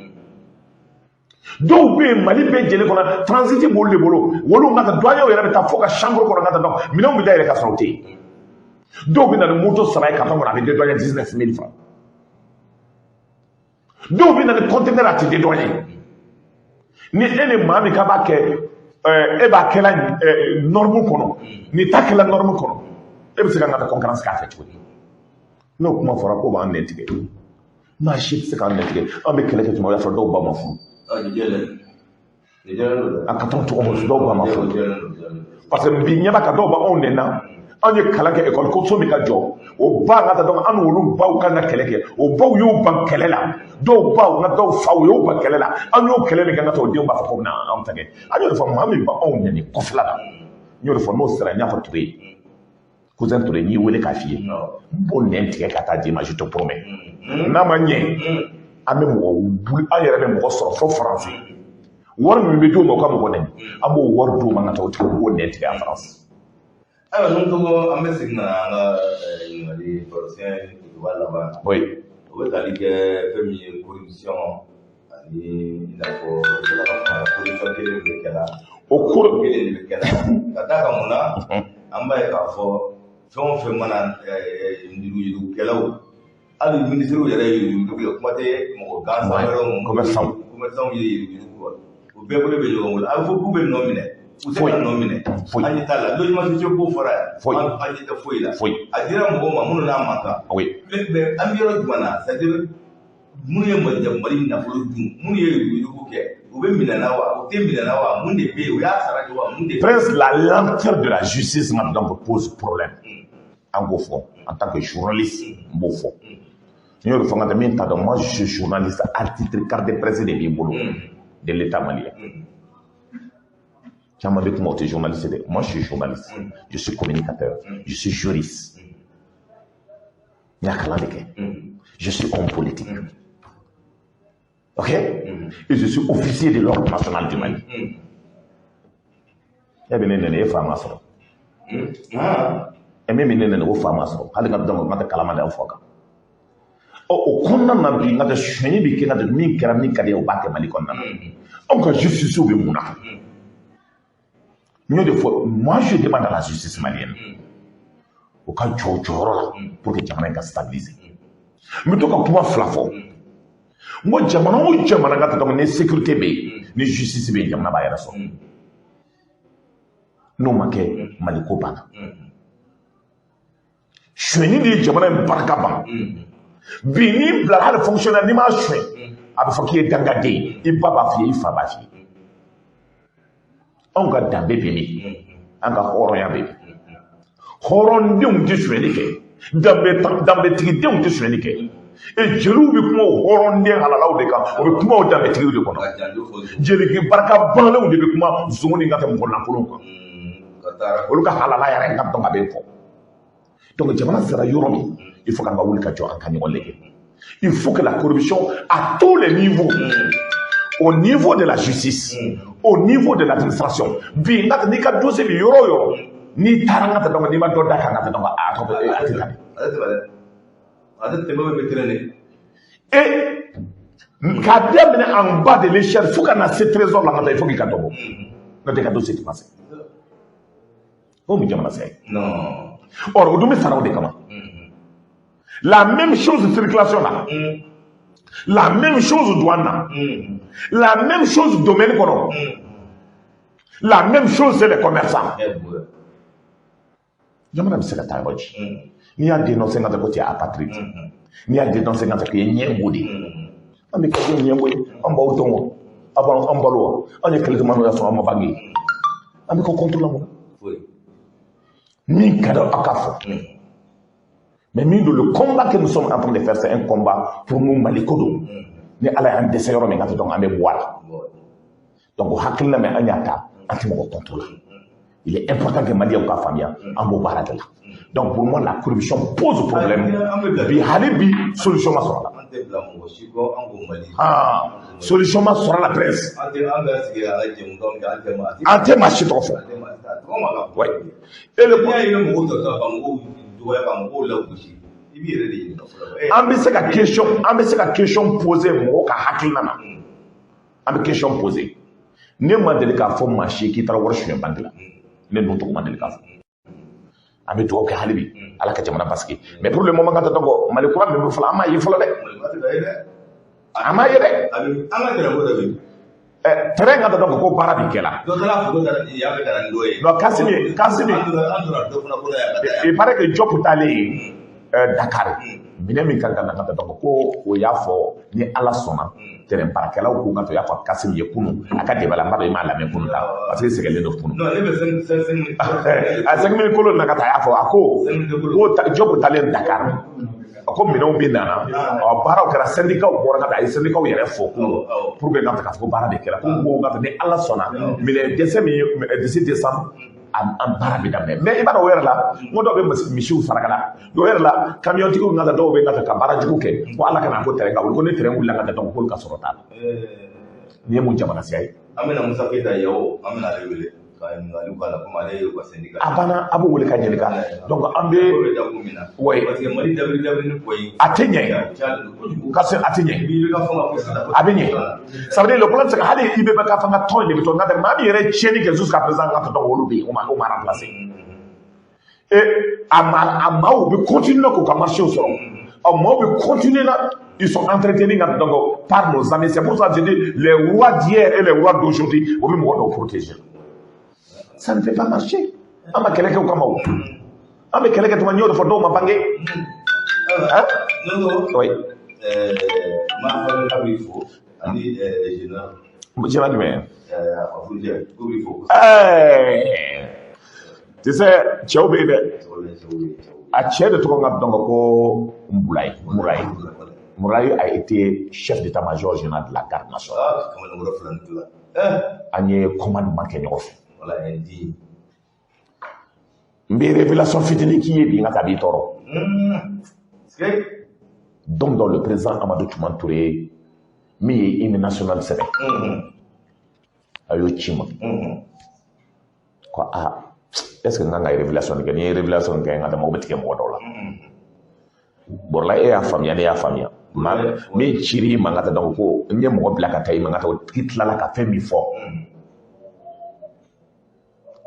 Dɔw bɛ yen Mali bɛɛ jɛlen kɔnɔ, transit b'olu de bolo. Olu ka taa douanier yɛrɛ bɛ taa fo ka chambre kɔnɔ ka taa, dɔn minɛnw bɛ dayɛlɛ ka sɔrɔ u tɛ yen. Dɔw bɛ na ni moto 3 ye carton kɔnɔ, a bɛ dédouaner 19 000 francs. Dɔw bɛ na ni conteneur, a tɛ dédouaner. Ni e ni maa min k'a b'a kɛ, e b'a kɛla norme kɔnɔ, ni ta kɛla norme kɔnɔ, e bɛ se ka n ka concurrence k'a fɛ cogo di? N'o kuma fɔra k'o b'an nɛn tigɛ, maa si tɛ se k'an nɛn tigɛ. An bɛ kɛlɛ kɛ tuma, o y'a sɔrɔ dɔw ba ma furu. A ka tɔn tɔgɔ, dɔw ba ma furu, parce que bi ɲɛ b'a kan, dɔw b'anw nɛn na. Anw ye kalan kɛ école ko so min ka jɔ, o ba ka taa, donc an n'olu baw kan ka kɛlɛ kɛ. O baw y'u ban kɛlɛ la, dɔw baw nka dɔw faw y'u ban kɛlɛ la. An y'o kɛlɛ min kɛ, ka taa o denw b'a fɔ ko bɛna anw ta kɛ. An y'o de fɔ, maa min b'anw nɛni kɔfɛla la, n y'o de fɔ n'o sera. N y'a fɔ Ture ye, cousin Ture, n y'i wele k'a f'i ye, n b'o nɛn tigɛ ka taa d'i ma, je te promets. N'a ma ɲɛ, an bɛ mɔgɔ wuli, an yɛrɛ bɛ mɔgɔ sɔrɔ fo Faransi. Wari min bɛ d'u ma u ka mɔgɔ nɛni, an b'o wari d'u ma ka taa o tigi b'o nɛn tigɛ a Faransi. Ayiwa, n'an tɔgɔ, an bɛ segin ka na an ka ɲininkali barosiyɛn kutuba laban na. O bɛ tali kɛ fɛn min ye, corruption, ani i n'a fɔ sera ka kuma corruption kelen de bɛ kɛla. O ko kelen de bɛ kɛla ka d'a kan mun na, an b'a ye k'a fɔ fɛn o fɛn mana yuruguyurugukɛlaw, hali minisiriw yɛrɛ ye yuruguyurugu kɛ, kuma tɛ mɔgɔ gansan wɛrɛw ma. Commerçant. Commerçant ye yuruguyurugu kɛ, o bɛɛ bolo bɛ ɲɔgɔn bolo. A bɛ fɔ k'u bɛ nɔ minɛ, u tɛ ka nɔ minɛ. Foyi. An ɲɛ t'a la. Logement sociaux ko fɔra yan. Foyi. An ɲɛ tɛ foyi la. Foyi. A dira mɔgɔw ma minnu n'a man kan. Mais an bɛ yɔrɔ jumɛn na? C'est à dire, minnu ye Mali nafolo dun, minnu ye yuruguyurugu kɛ, u bɛ minɛ na wa, u tɛ minɛ na wa? Mun de bɛ yen? U y'a sara de wa? Mun de bɛ yen? Prince, la lenteur de la justice maintenant pose problème. An k'o fɔ en tant que journaliste, n b'o fɔ. N y'o de fɔ n ka tɛ min t'a dɔn, moi je suis journaliste attitré, carte de presse de b'i bolo de l'État malien. Caman bɛ kuma, o tɛ journaliste dɛ. Moi je suis journaliste, je suis communicateur, je suis juriste. N y'a kalan de kɛ. Je suis homme politique. Ok? Et je suis officier de l'Ordre national du Mali. E bɛ ne nɛni, e fa ma sɔrɔ. E min bɛ ne nɛni, o fa ma sɔrɔ. Hali ka dɔn n ka tɛ kalama de an fɔ kan. Ɔ, o kɔnɔna na bi, n ka tɛ sonyɛni bɛ kɛ, n ka tɛ min kɛra min ka di ye, o b'a kɛ Mali kɔnɔna na. Anw ka justice bɛ mun na? N y'o de fɔ, moi je demande à la justice malienne u ka jɔ u jɔyɔrɔ la pour que jamana in ka stabiliser. N bɛ to ka kuma fila fɔ. N ko jamana o jamana ka taa, ni sécurité bɛ yen, ni justice bɛ yen, jamana b'a yɛrɛ sɔrɔ. N'o ma kɛ, Mali ko banna. Sonyɛni de ye jamana in barika ban. Bi n'i bila hali fonctionnaire, n'i m'a suɲɛ, a bɛ fɔ k'i ye dangaden ye. I ba b'a f'i ye, i fa b'a f'i ye. Anw ka danbe bɛ min? An ka hɔrɔnya bɛ min? Hɔrɔndenw tɛ sonyɛli kɛ, danbetigidenw tɛ sonyɛli kɛ. E jeliw bɛ kuma o hɔrɔnden halalaw de kan, o bɛ kuma o danbetigiw de kɔnɔ. Jeliki barika banlenw de bɛ kuma zonw ni ka tɛ mɔgɔ lankolonw kan. Olu ka halala yɛrɛ ka dɔn a bɛ fɔ. Donc jamana sera yɔrɔ min, il faut k'an ka wuli ka jɔ, an ka ɲɔgɔn lajɛ. Il faut que la corruption à tous les niveaux, au niveau de la justice, au niveau de l'administration. Bi n ka n'i ka dossier bɛ yɔrɔ o yɔrɔ, n'i taara n ka taa, donc n'i ma dɔ da kan ka taa, donc a tɔ bɛ a tɛ taa. A tɛ tɛmɛ dɛ, a tɛ tɛmɛ, bɛ traîner. Et k'a daminɛ en bas de l'échelle fo ka na se trésor la, n ka taa, il faut k'i ka dɔ bɔ, n'o tɛ i ka dossier tɛ passer. O mun jamana sɛ ye? Non. Or o dun bɛ sara o de kama. La même chose circulation la, la même chose douane na, la même chose domaine kɔnɔ, la même chose c'est les commerçants. Jamana bɛ se ka taa yɔrɔ ci? N'i y'a dénoncé, n ka taa, ko tu es apatride. N'i y'a dénoncé, n ka taa, k'i ye ɲɛngo de ye. An bɛ kɛ ɲɛngo ye, an b'aw dɔn wa? Aw b'an balo wa? An ye kɛlɛ caman ya sɔrɔ, an ma bange. An bɛ kɛ contre la mun na? Min ka di aw ka fɔ. Mais min don, le combat que nous sommes en train de faire, c'est un combat pour nous. Mali ko don. Ni Ala y'an dɛsɛ yɔrɔ min ka taa, donc an bɛ bɔ a la. Donc o hakilina min an y'a ta, an tɛ mɔgɔ contre la. Il est important que Maliens ka faamuya, an b'o baara de la. Donc pour moi, la corruption pose problème bi. Hali bi, solution ma sɔrɔ a la. An tɛ bila mɔgɔ si kɔ, an ko Mali. Ah, solution ma sɔrɔ a la, Prince. An tɛ, an bɛ sigi an ka jɛmukanw kɛ, an tɛ maa An tɛ maa si tɔgɔ fɔ. An tɛ maa si tɔgɔ ma ka fɔ. Ouais. Et le N'i y'a ye i bɛ mɔgɔw ta ka mɔgɔw dɔgɔya, ka mɔgɔw lagosi, i b'i yɛrɛ de ɲininka fɔlɔ. An bɛ se ka question poser mɔgɔw ka hakilina na. An bɛ question poser. Ne ma deli k'a fɔ maa si ye k'i taara wari suɲɛ banque la. Ne ninnu tɔgɔ ma deli k'a fɔ. An bɛ dugawu kɛ hali bi, Ala ka jamana basigi. Mais pour le moment, ka taa, donc Mali kura min bɛ fɔlɔ, an m'a ye fɔlɔ dɛ. An m'a ye dɛ. An ka gɛlɛn ko dɔ bɛ yen. Ɛ, terrain ka taa, donc ko baara bi kɛ la. Dɔ taara fɔ ko yan bɛ ka na ni dɔ ye. Non, Kasimi, Kasimi. An donna dɔ fana kɔnɔ yan ka taa yan. Il paraît que Diop taalen Dakar. Minɛn min kan ka na ka taa, donc ko o y'a fɔ ni Ala sɔnna, terrain baarakɛlaw ko ka to, y'a fɔ Kasim ye kunun a ka débat la. N b'a dɔn i m'a lamɛn kunun ta, parce que sɛgɛnlen don kunun. Non, ne bɛ 5 5. A 5 minutes kolo na ka taa, a y'a fɔ, a ko ko Diop taalen Dakar, a ko minɛnw bɛ nana, ɔ baaraw kɛra, syndicat bɔra ka taa, a ye syndicat yɛrɛ fɔ ko pour que ka fɛ k'a fɔ ko baara de kɛra, ko ka ni Ala sɔnna, minɛn dɛsɛ min ye, d'ici décembre an baara bɛ daminɛ. Mais i b'a dɔn, o yɛrɛ la, n ko dɔw bɛ misiw saraka la, dɔw yɛrɛ la, kamiyɔntigiw ka taa, dɔw bɛ ka ka baara jugu kɛ, ko Ala kana ko terrain ka wuli, ko ni terrain wulila ka taa, donc k'olu ka sɔrɔ t'a la. Nin ye mun jamana siya ye? An bɛna Musa Keyita Yawo, an bɛna ale wele ka ɲininkaliw k'a la, komi ale ye u ka syndicat. A banna, a b'o wele ka ɲininka. Donc an bɛ Ko bɛ dakun min na. Oui. Parce que Mali dabiri dabiri ni kɔ in. A tɛ ɲɛ. Cayalen don kojugu. Ka se a tɛ ɲɛ. I bɛ ka fanga ko sisan. A bɛ ɲɛ. Ça veut dire le problème, c'est que hali i bɛ ka fanga tɔn in de bɛ to n ka tɛ maa min yɛrɛ ye tiɲɛni kɛ jusqu'à présent, n ka tɔn olu bɛ yen, o ma remplacer. Et a maaw bɛ continuer k'u ka marché sɔrɔ, ɔ maaw bɛ continuer na, ils sont entretenus donc par nos amis. C'est pour ça que je dis, les rois d'hier et les rois d'aujourd'hui, o bɛ mɔgɔ dɔw protéger. Ça ne peut pas marcher. An ma kɛlɛ kɛ o kama, o an bɛ kɛlɛ kɛ tuma, n y'o de fɔ, dɔw ma bange, hein. Non. Oui. Maa fana b'i fo ani général. Général jumɛn? A furujɛ ko b'i fo. Ɛɛ, tu sais, cɛw bɛ yen dɛ. A cɛ de tɔgɔ ka dɔn ko Mbulayi Murayi. Murayi a été chef d'état-major général de la garde nationale. Ah, kamalenkɔrɔ fila ni tila. An ye commandement kɛ ɲɔgɔn fɛ. Wala di. N bɛ révélation fitinin k'i ye bi, n ka taa b'i tɔɔrɔ. Don dɔ, le président Amadou Toumani Touré min ye hymne national sɛbɛn, a y'o ci ma ko a est ce que n kan ka révélation kɛ? Ni ye révélation kɛ, n ka dama o bɛ tigɛ mɔgɔ dɔw la. Bɔrɔla, e y'a faamuya, ne y'a faamuya. Ma min ciri i ma, n ka taa, donc ko n ye mɔgɔ bila ka taa i ma, n ka taa, o tigi tilala ka fɛn min fɔ,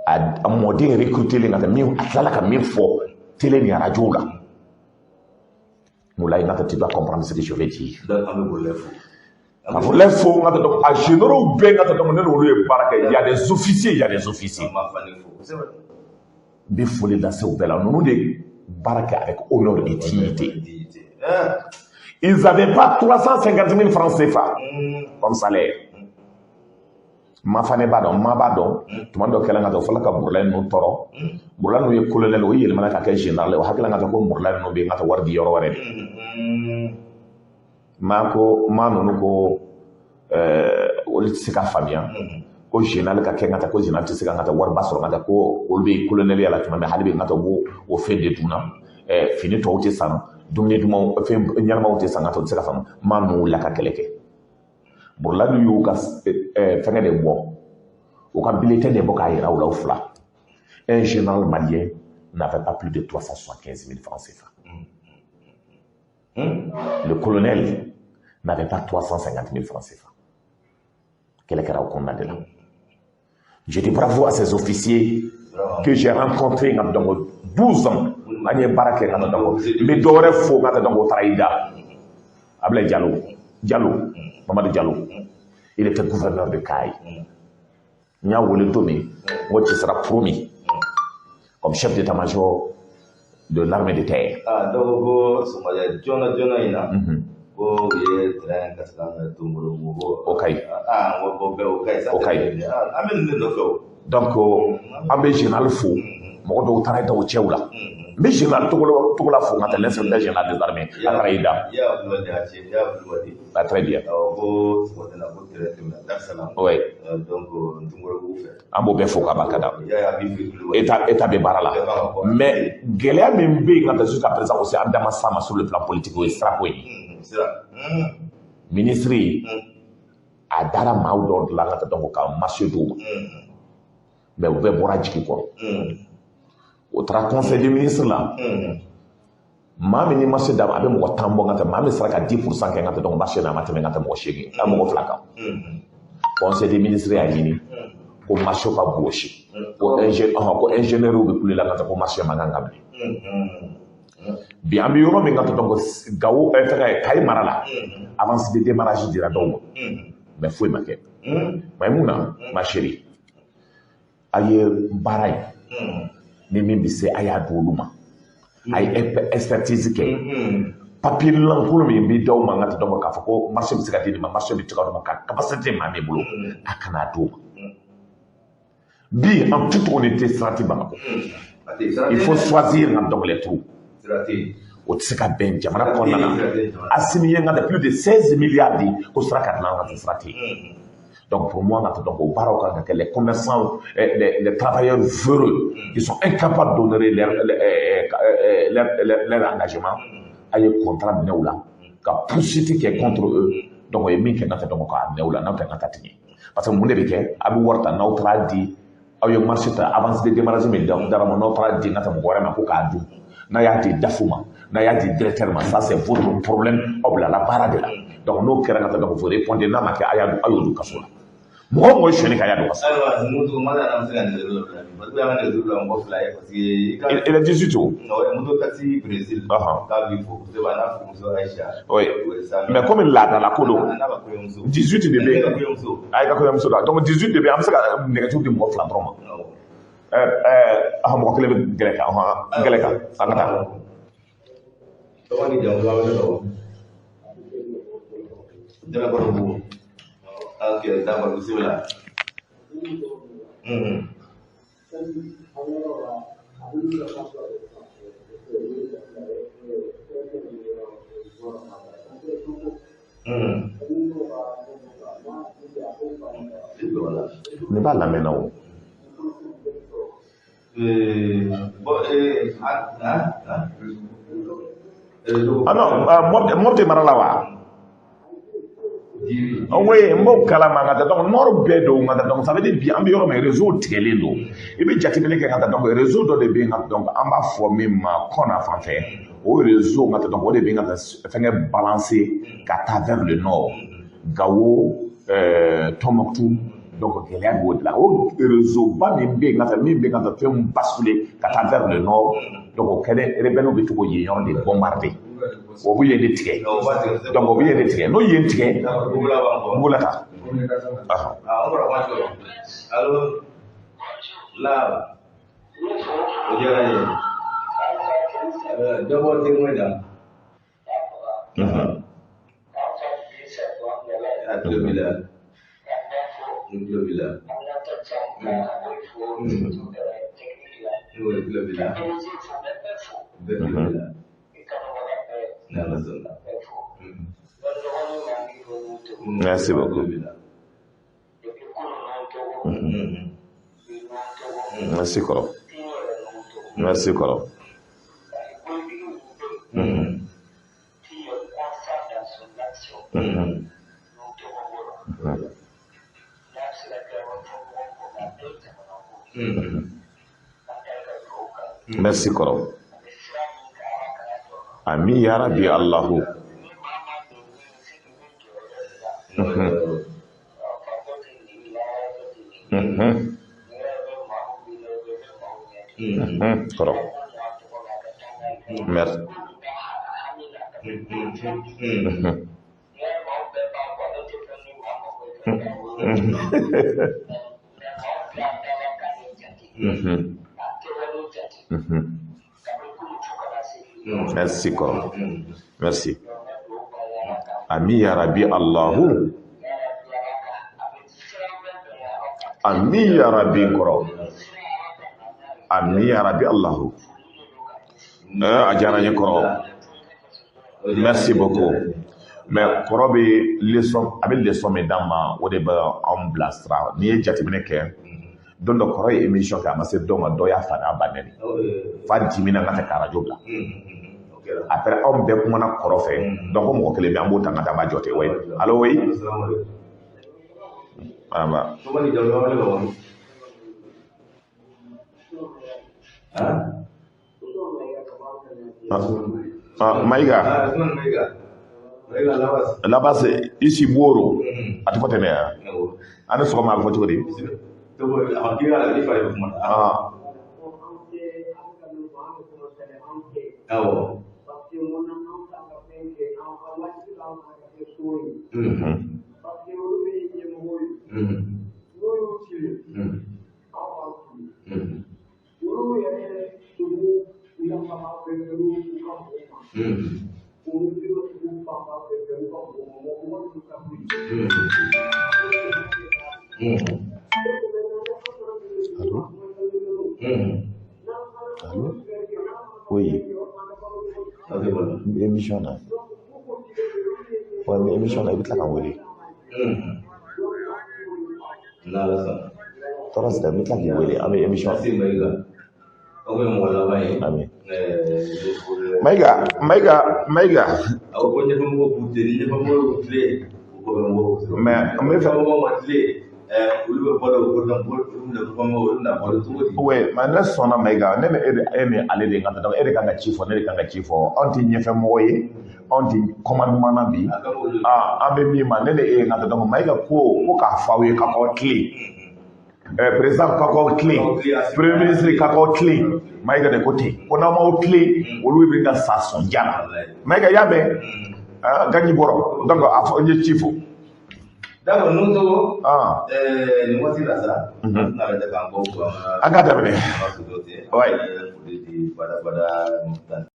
a mɔden recruter ka taa min, a tilala ka min fɔ télé ni radio la, Moulay, n ka taa, tu dois comprendre ce que je vais dire. Donc an bɛ Burulayi fo. Ka Burulayi fo, n ka taa, donc a généraux bɛɛ, n ka taa, donc ne n'olu ye baara kɛ. Il y a des officiers, il y a des officiers. An b'a fani fo kosɛbɛ. N bɛ foli lase u bɛɛ la. Ninnu de baara kɛ avec honneur et dignité. Dignité. Ils n'avaient pas 350 000 francs CFA comme salaire. Ma fana b'a dɔn, ma b'a dɔn, tuma dɔ kɛla ka taa, o fɔlɔ ka Burulayi ninnu tɔɔrɔ. Burulayi ninnu ye colonel, o yɛlɛmana ka kɛ général ye. O hakili la ka taa ko Burulayi ninnu bɛ yen ka taa wari di yɔrɔ wɛrɛ de. Ma ko ma ninnu ko olu tɛ se ka faamuya ko général ka kɛ ka taa, ko général tɛ se ka taa wariba sɔrɔ ka taa, ko olu bɛ colonel ya la tuma min, hali bi n ka taa, u b'o o fɛn de dun na, fini tɔw tɛ san, dumuni dumanw, fɛn ɲɛnamaw tɛ san, ka taa, o tɛ se ka faamu. Ma ninnu wulila ka kɛlɛ kɛ. Burulayi y'u ka fɛngɛ de bɔ, u ka bulletin de bɔ k'a yira u la, u fila. Un général malien n'avait pas plus de 375 000 francs CFA. Le colonel n'avait pas 350 000 francs CFA. Kɛlɛ kɛra o kɔnɔna de la. Je dis bravo à ces officiers que j'ai rencontrés dans 12 ans. An ye baara kɛ ka taa, donc n bɛ dɔ wɛrɛ fo ka taa, donc o taara i da Ablaye Diallo, Diallo Mamadou Diallo, il était gouverneur de Kayes. N y'a wele don min, n ko tu seras promu comme chef d'état-major de l'armée de terre. Ah, dɔw ko sɔgɔmada joona joona in na, ko u ye train kasikan mɛn Tomoro ko. O ka ɲi. Ah, n ko bɛɛ o ka ɲi sa. O ka ɲi. An bɛ nin de nɔfɛ o. Donc an bɛ général fo, mɔgɔ dɔw taara da o cɛw la. N bɛ général Togola fo ka taa, l'inspecteur général des armées, a taara i da. Ya Kulubali a cɛ, ya Kulubali. Ah, très bien. Awɔ, ko sɔgɔmada ko train tɛmɛna Dar-Salam. Oui. Donc Tomorobugu fɛ. An b'o bɛɛ fo ka barika da. Ya a b'i fo Kulubali. État bɛ baara la, mais gɛlɛya min bɛ yen ka taa jusqu'à présent aussi, an da ma s'a ma sur le plan politique, o ye sirako ye. Sira. Ministre a dara maaw dɔw dilan ka taa, donc ka marché d'u ma, mais u bɛɛ bɔra jigi kɔrɔ. O taara conseil des ministres la, maa min ni marché d'a ma, a bɛ mɔgɔ 10 bɔ ka taa, maa min sera ka 10% kɛ ka taa, donc marché na a ma tɛmɛ ka taa mɔgɔ seegin a mɔgɔ fila kan. Conseil des ministres y'a ɲini ko marché ka gosi, ko ingénieur bɛ kule la ka taa, ko marché man kan ka bilen. Bi an bɛ yɔrɔ min ka taa, donc Gawo, fɛngɛ, Kayi mara la, avance de démarrage dira dɔw ma, mais foyi ma kɛ. Maïmouna ma chérie, a ye baara ye ni min bɛ se, a y'a di olu ma, a ye expertise kɛ. Papier lankolon min bɛ d'aw ma n ka tɛ dɔn k'a fɔ ko marché bɛ se ka di nin ma, marché bɛ se ka d'o ma, ka capacité maa min bolo, a kana d'o ma. Bi, en toute honnêteté, sira tɛ Bamakɔ. Il faut choisir nka donc les trous. O tɛ se ka bɛn jamana kɔnɔna na. Assimi ye n ka tɛ plus de 16 milliards di ko sira ka dilan, ka tɛ sira tɛ yen. Donc pour moi, donc au baaraw kan ka kɛ, les commerçants, les travailleurs véreux qui sont incapables d'honorer leur engagement, a ye contrat minɛ u la ka poursuite kɛ contre eux. Donc o ye min kɛ n ka tɛ donc k'a minɛ u la, n'aw tɛ n ka taa tigɛ. Parce que mun de bɛ kɛ? A bɛ wari ta, n'aw taara di, aw ye marché ta, avance de démarrage min dara ma, n'aw taara di n ka taa mɔgɔ wɛrɛ ma ko k'a dun, n'a y'a di DAF ma, n'a y'a di directeur ma, ça c'est votre problème, aw bilala baara de la. Donc n'o kɛra ka taa, donc vous répondez, n'a ma kɛ, a y'a don, a y'o don kaso la. Mɔgɔ o mɔgɔ ye sonyɛli kɛ, a y'a don kaso la. Ayiwa, moto ma nana se ka nɛgɛjuru la bila bi, parce que an ka nɛgɛjuru bila mɔgɔ fila ye, parce que i ka. Il est 18 o. Moto taxi Brésil. K'a b'i fo kosɛbɛ, a n'a furumuso Aïcha. Oui. Mais comme laadala ko don. A n'a ka kɔɲɔmuso. 18 de bɛ yen. Ne ka kɔɲɔmuso. A ye ka kɔɲɔmuso la. Donc 18 de bɛ yen, an bɛ se ka nɛgɛjuru di mɔgɔ fila dɔrɔn ma. Mɔgɔ kelen bɛ gɛrɛ kan, gɛlɛ kan, an ka taa. Tɔgɔ ni jamu b'a wele ka bɔ. Jalakɔrɔbugu. Ok, d'accord, bisimila. Ne b'a lamɛn na o. Bon, Ah non, Mopti mara la wa? Oui, n b'o kalama ka taa, donc nord bɛɛ don ka taa, donc ça veut dire bi an bɛ yɔrɔ min, réseau tigɛlen don. I bɛ jateminɛ kɛ ka taa, donc réseau dɔ de bɛ yen ka, donc an b'a fɔ min ma Kɔna fan fɛ, o réseau ka taa, donc o de bɛ yen ka taa fɛnkɛ balancer ka taa vers le nord, Gao, Tombouctou, donc gɛlɛya b'o de la. O réseau ba min bɛ yen ka taa, min bɛ yen ka taa fɛnw basculer ka taa vers le nord, donc o kɛlen rebelles bɛ to k'o yen yɔrɔ de bombarder. O bɛ yen de tigɛ, donc o bɛ yen de tigɛ, n'o yen tigɛ, n b'o la ta. Allo, la, o diyara n ye. Dɔ bɔ den da. A tulo b'i la. N tulo b'i la. N tulo b'i la. Bɛɛ tulo b'i la. Merci beaucoup. Merci kɔrɔ. Merci kɔrɔ. Merci kɔrɔ. Ami ya Rabbi Allahu. Kɔrɔ. Merci. Merci kɔrɔ. Merci. Ami ya Rabbi Allahu. Ami ya Rabbi kɔrɔ. Ami ya Rabbi Allahu. A diyara n ye kɔrɔ. Merci beaucoup. Mais kɔrɔ bɛ leçon, a bɛ leçon min d'an ma, o de bɛ anw bilasira. N'i ye jateminɛ kɛ, don dɔ kɔrɔ ye émission kɛ, a ma se dɔ ma, dɔ y'a fa n'a ba nɛni. Fa dimina ka tɛ ka radio bila. Après anw bɛɛ kumana kɔrɔ fɛ, donc ko mɔgɔ kelen bɛ, an b'o ta ka taa an b'a jɔ ten. Oui. Allo, oui. Aba. Maïga. Là-bas, c'est ici Boro. A tɛ fɔ ten dɛ. An ni sɔgɔma, a bɛ fɔ cogo di? Ah. Awɔ. Allô? Allô? Oui. N bɛ émission na. Ouais, n bɛ émission na, i bɛ tila ka n wele. N'Ala sɔnna. Tɔɔrɔ si tɛ, n bɛ tila k'i wele, an bɛ émission na. Merci Mayiga. Aw ye mɔgɔ laban ye. Ami. Mayiga, Mayiga, Mayiga. Aw ko ɲɛfɛmɔgɔw k'u tilen, ni ɲɛfɛmɔgɔw y'u tilen, u kɔfɛmɔgɔw b'u sɔrɔ. Mais n bɛ fɛ. Ɲɛfɛmɔgɔw ma tilen, olu bɛ balo, olu bɛna olu bɛna balo cogo di? Oui, mais ne sɔnna Mayiga, ne bɛ e de e ni ale de ka taa, e de kan ka ci fɔ, ne de kan ka ci fɔ. Anw tɛ ɲɛfɛmɔgɔ ye, anw tɛ commandement na bi. Ah, an bɛ min ma, ne ni e ye ka taa, donc Mayiga ko k'a fɔ aw ye k'aw tilen. Président k'aw tilen, premier ministre k'aw tilen. Mayiga de ko ten ko n'aw m'aw tilen, olu bɛ ka sa sɔnja la. Mayiga y'a mɛn, gaɲi bɔrɔ, donc a fɔ n ye ci fɔ. D'accord, nous Togo. Ah. Nin waati la sa, an tɛna lajɛ k'an bɔ an ka An k'a daminɛ. An ka soso ten. Ouais. Foli di badabada tan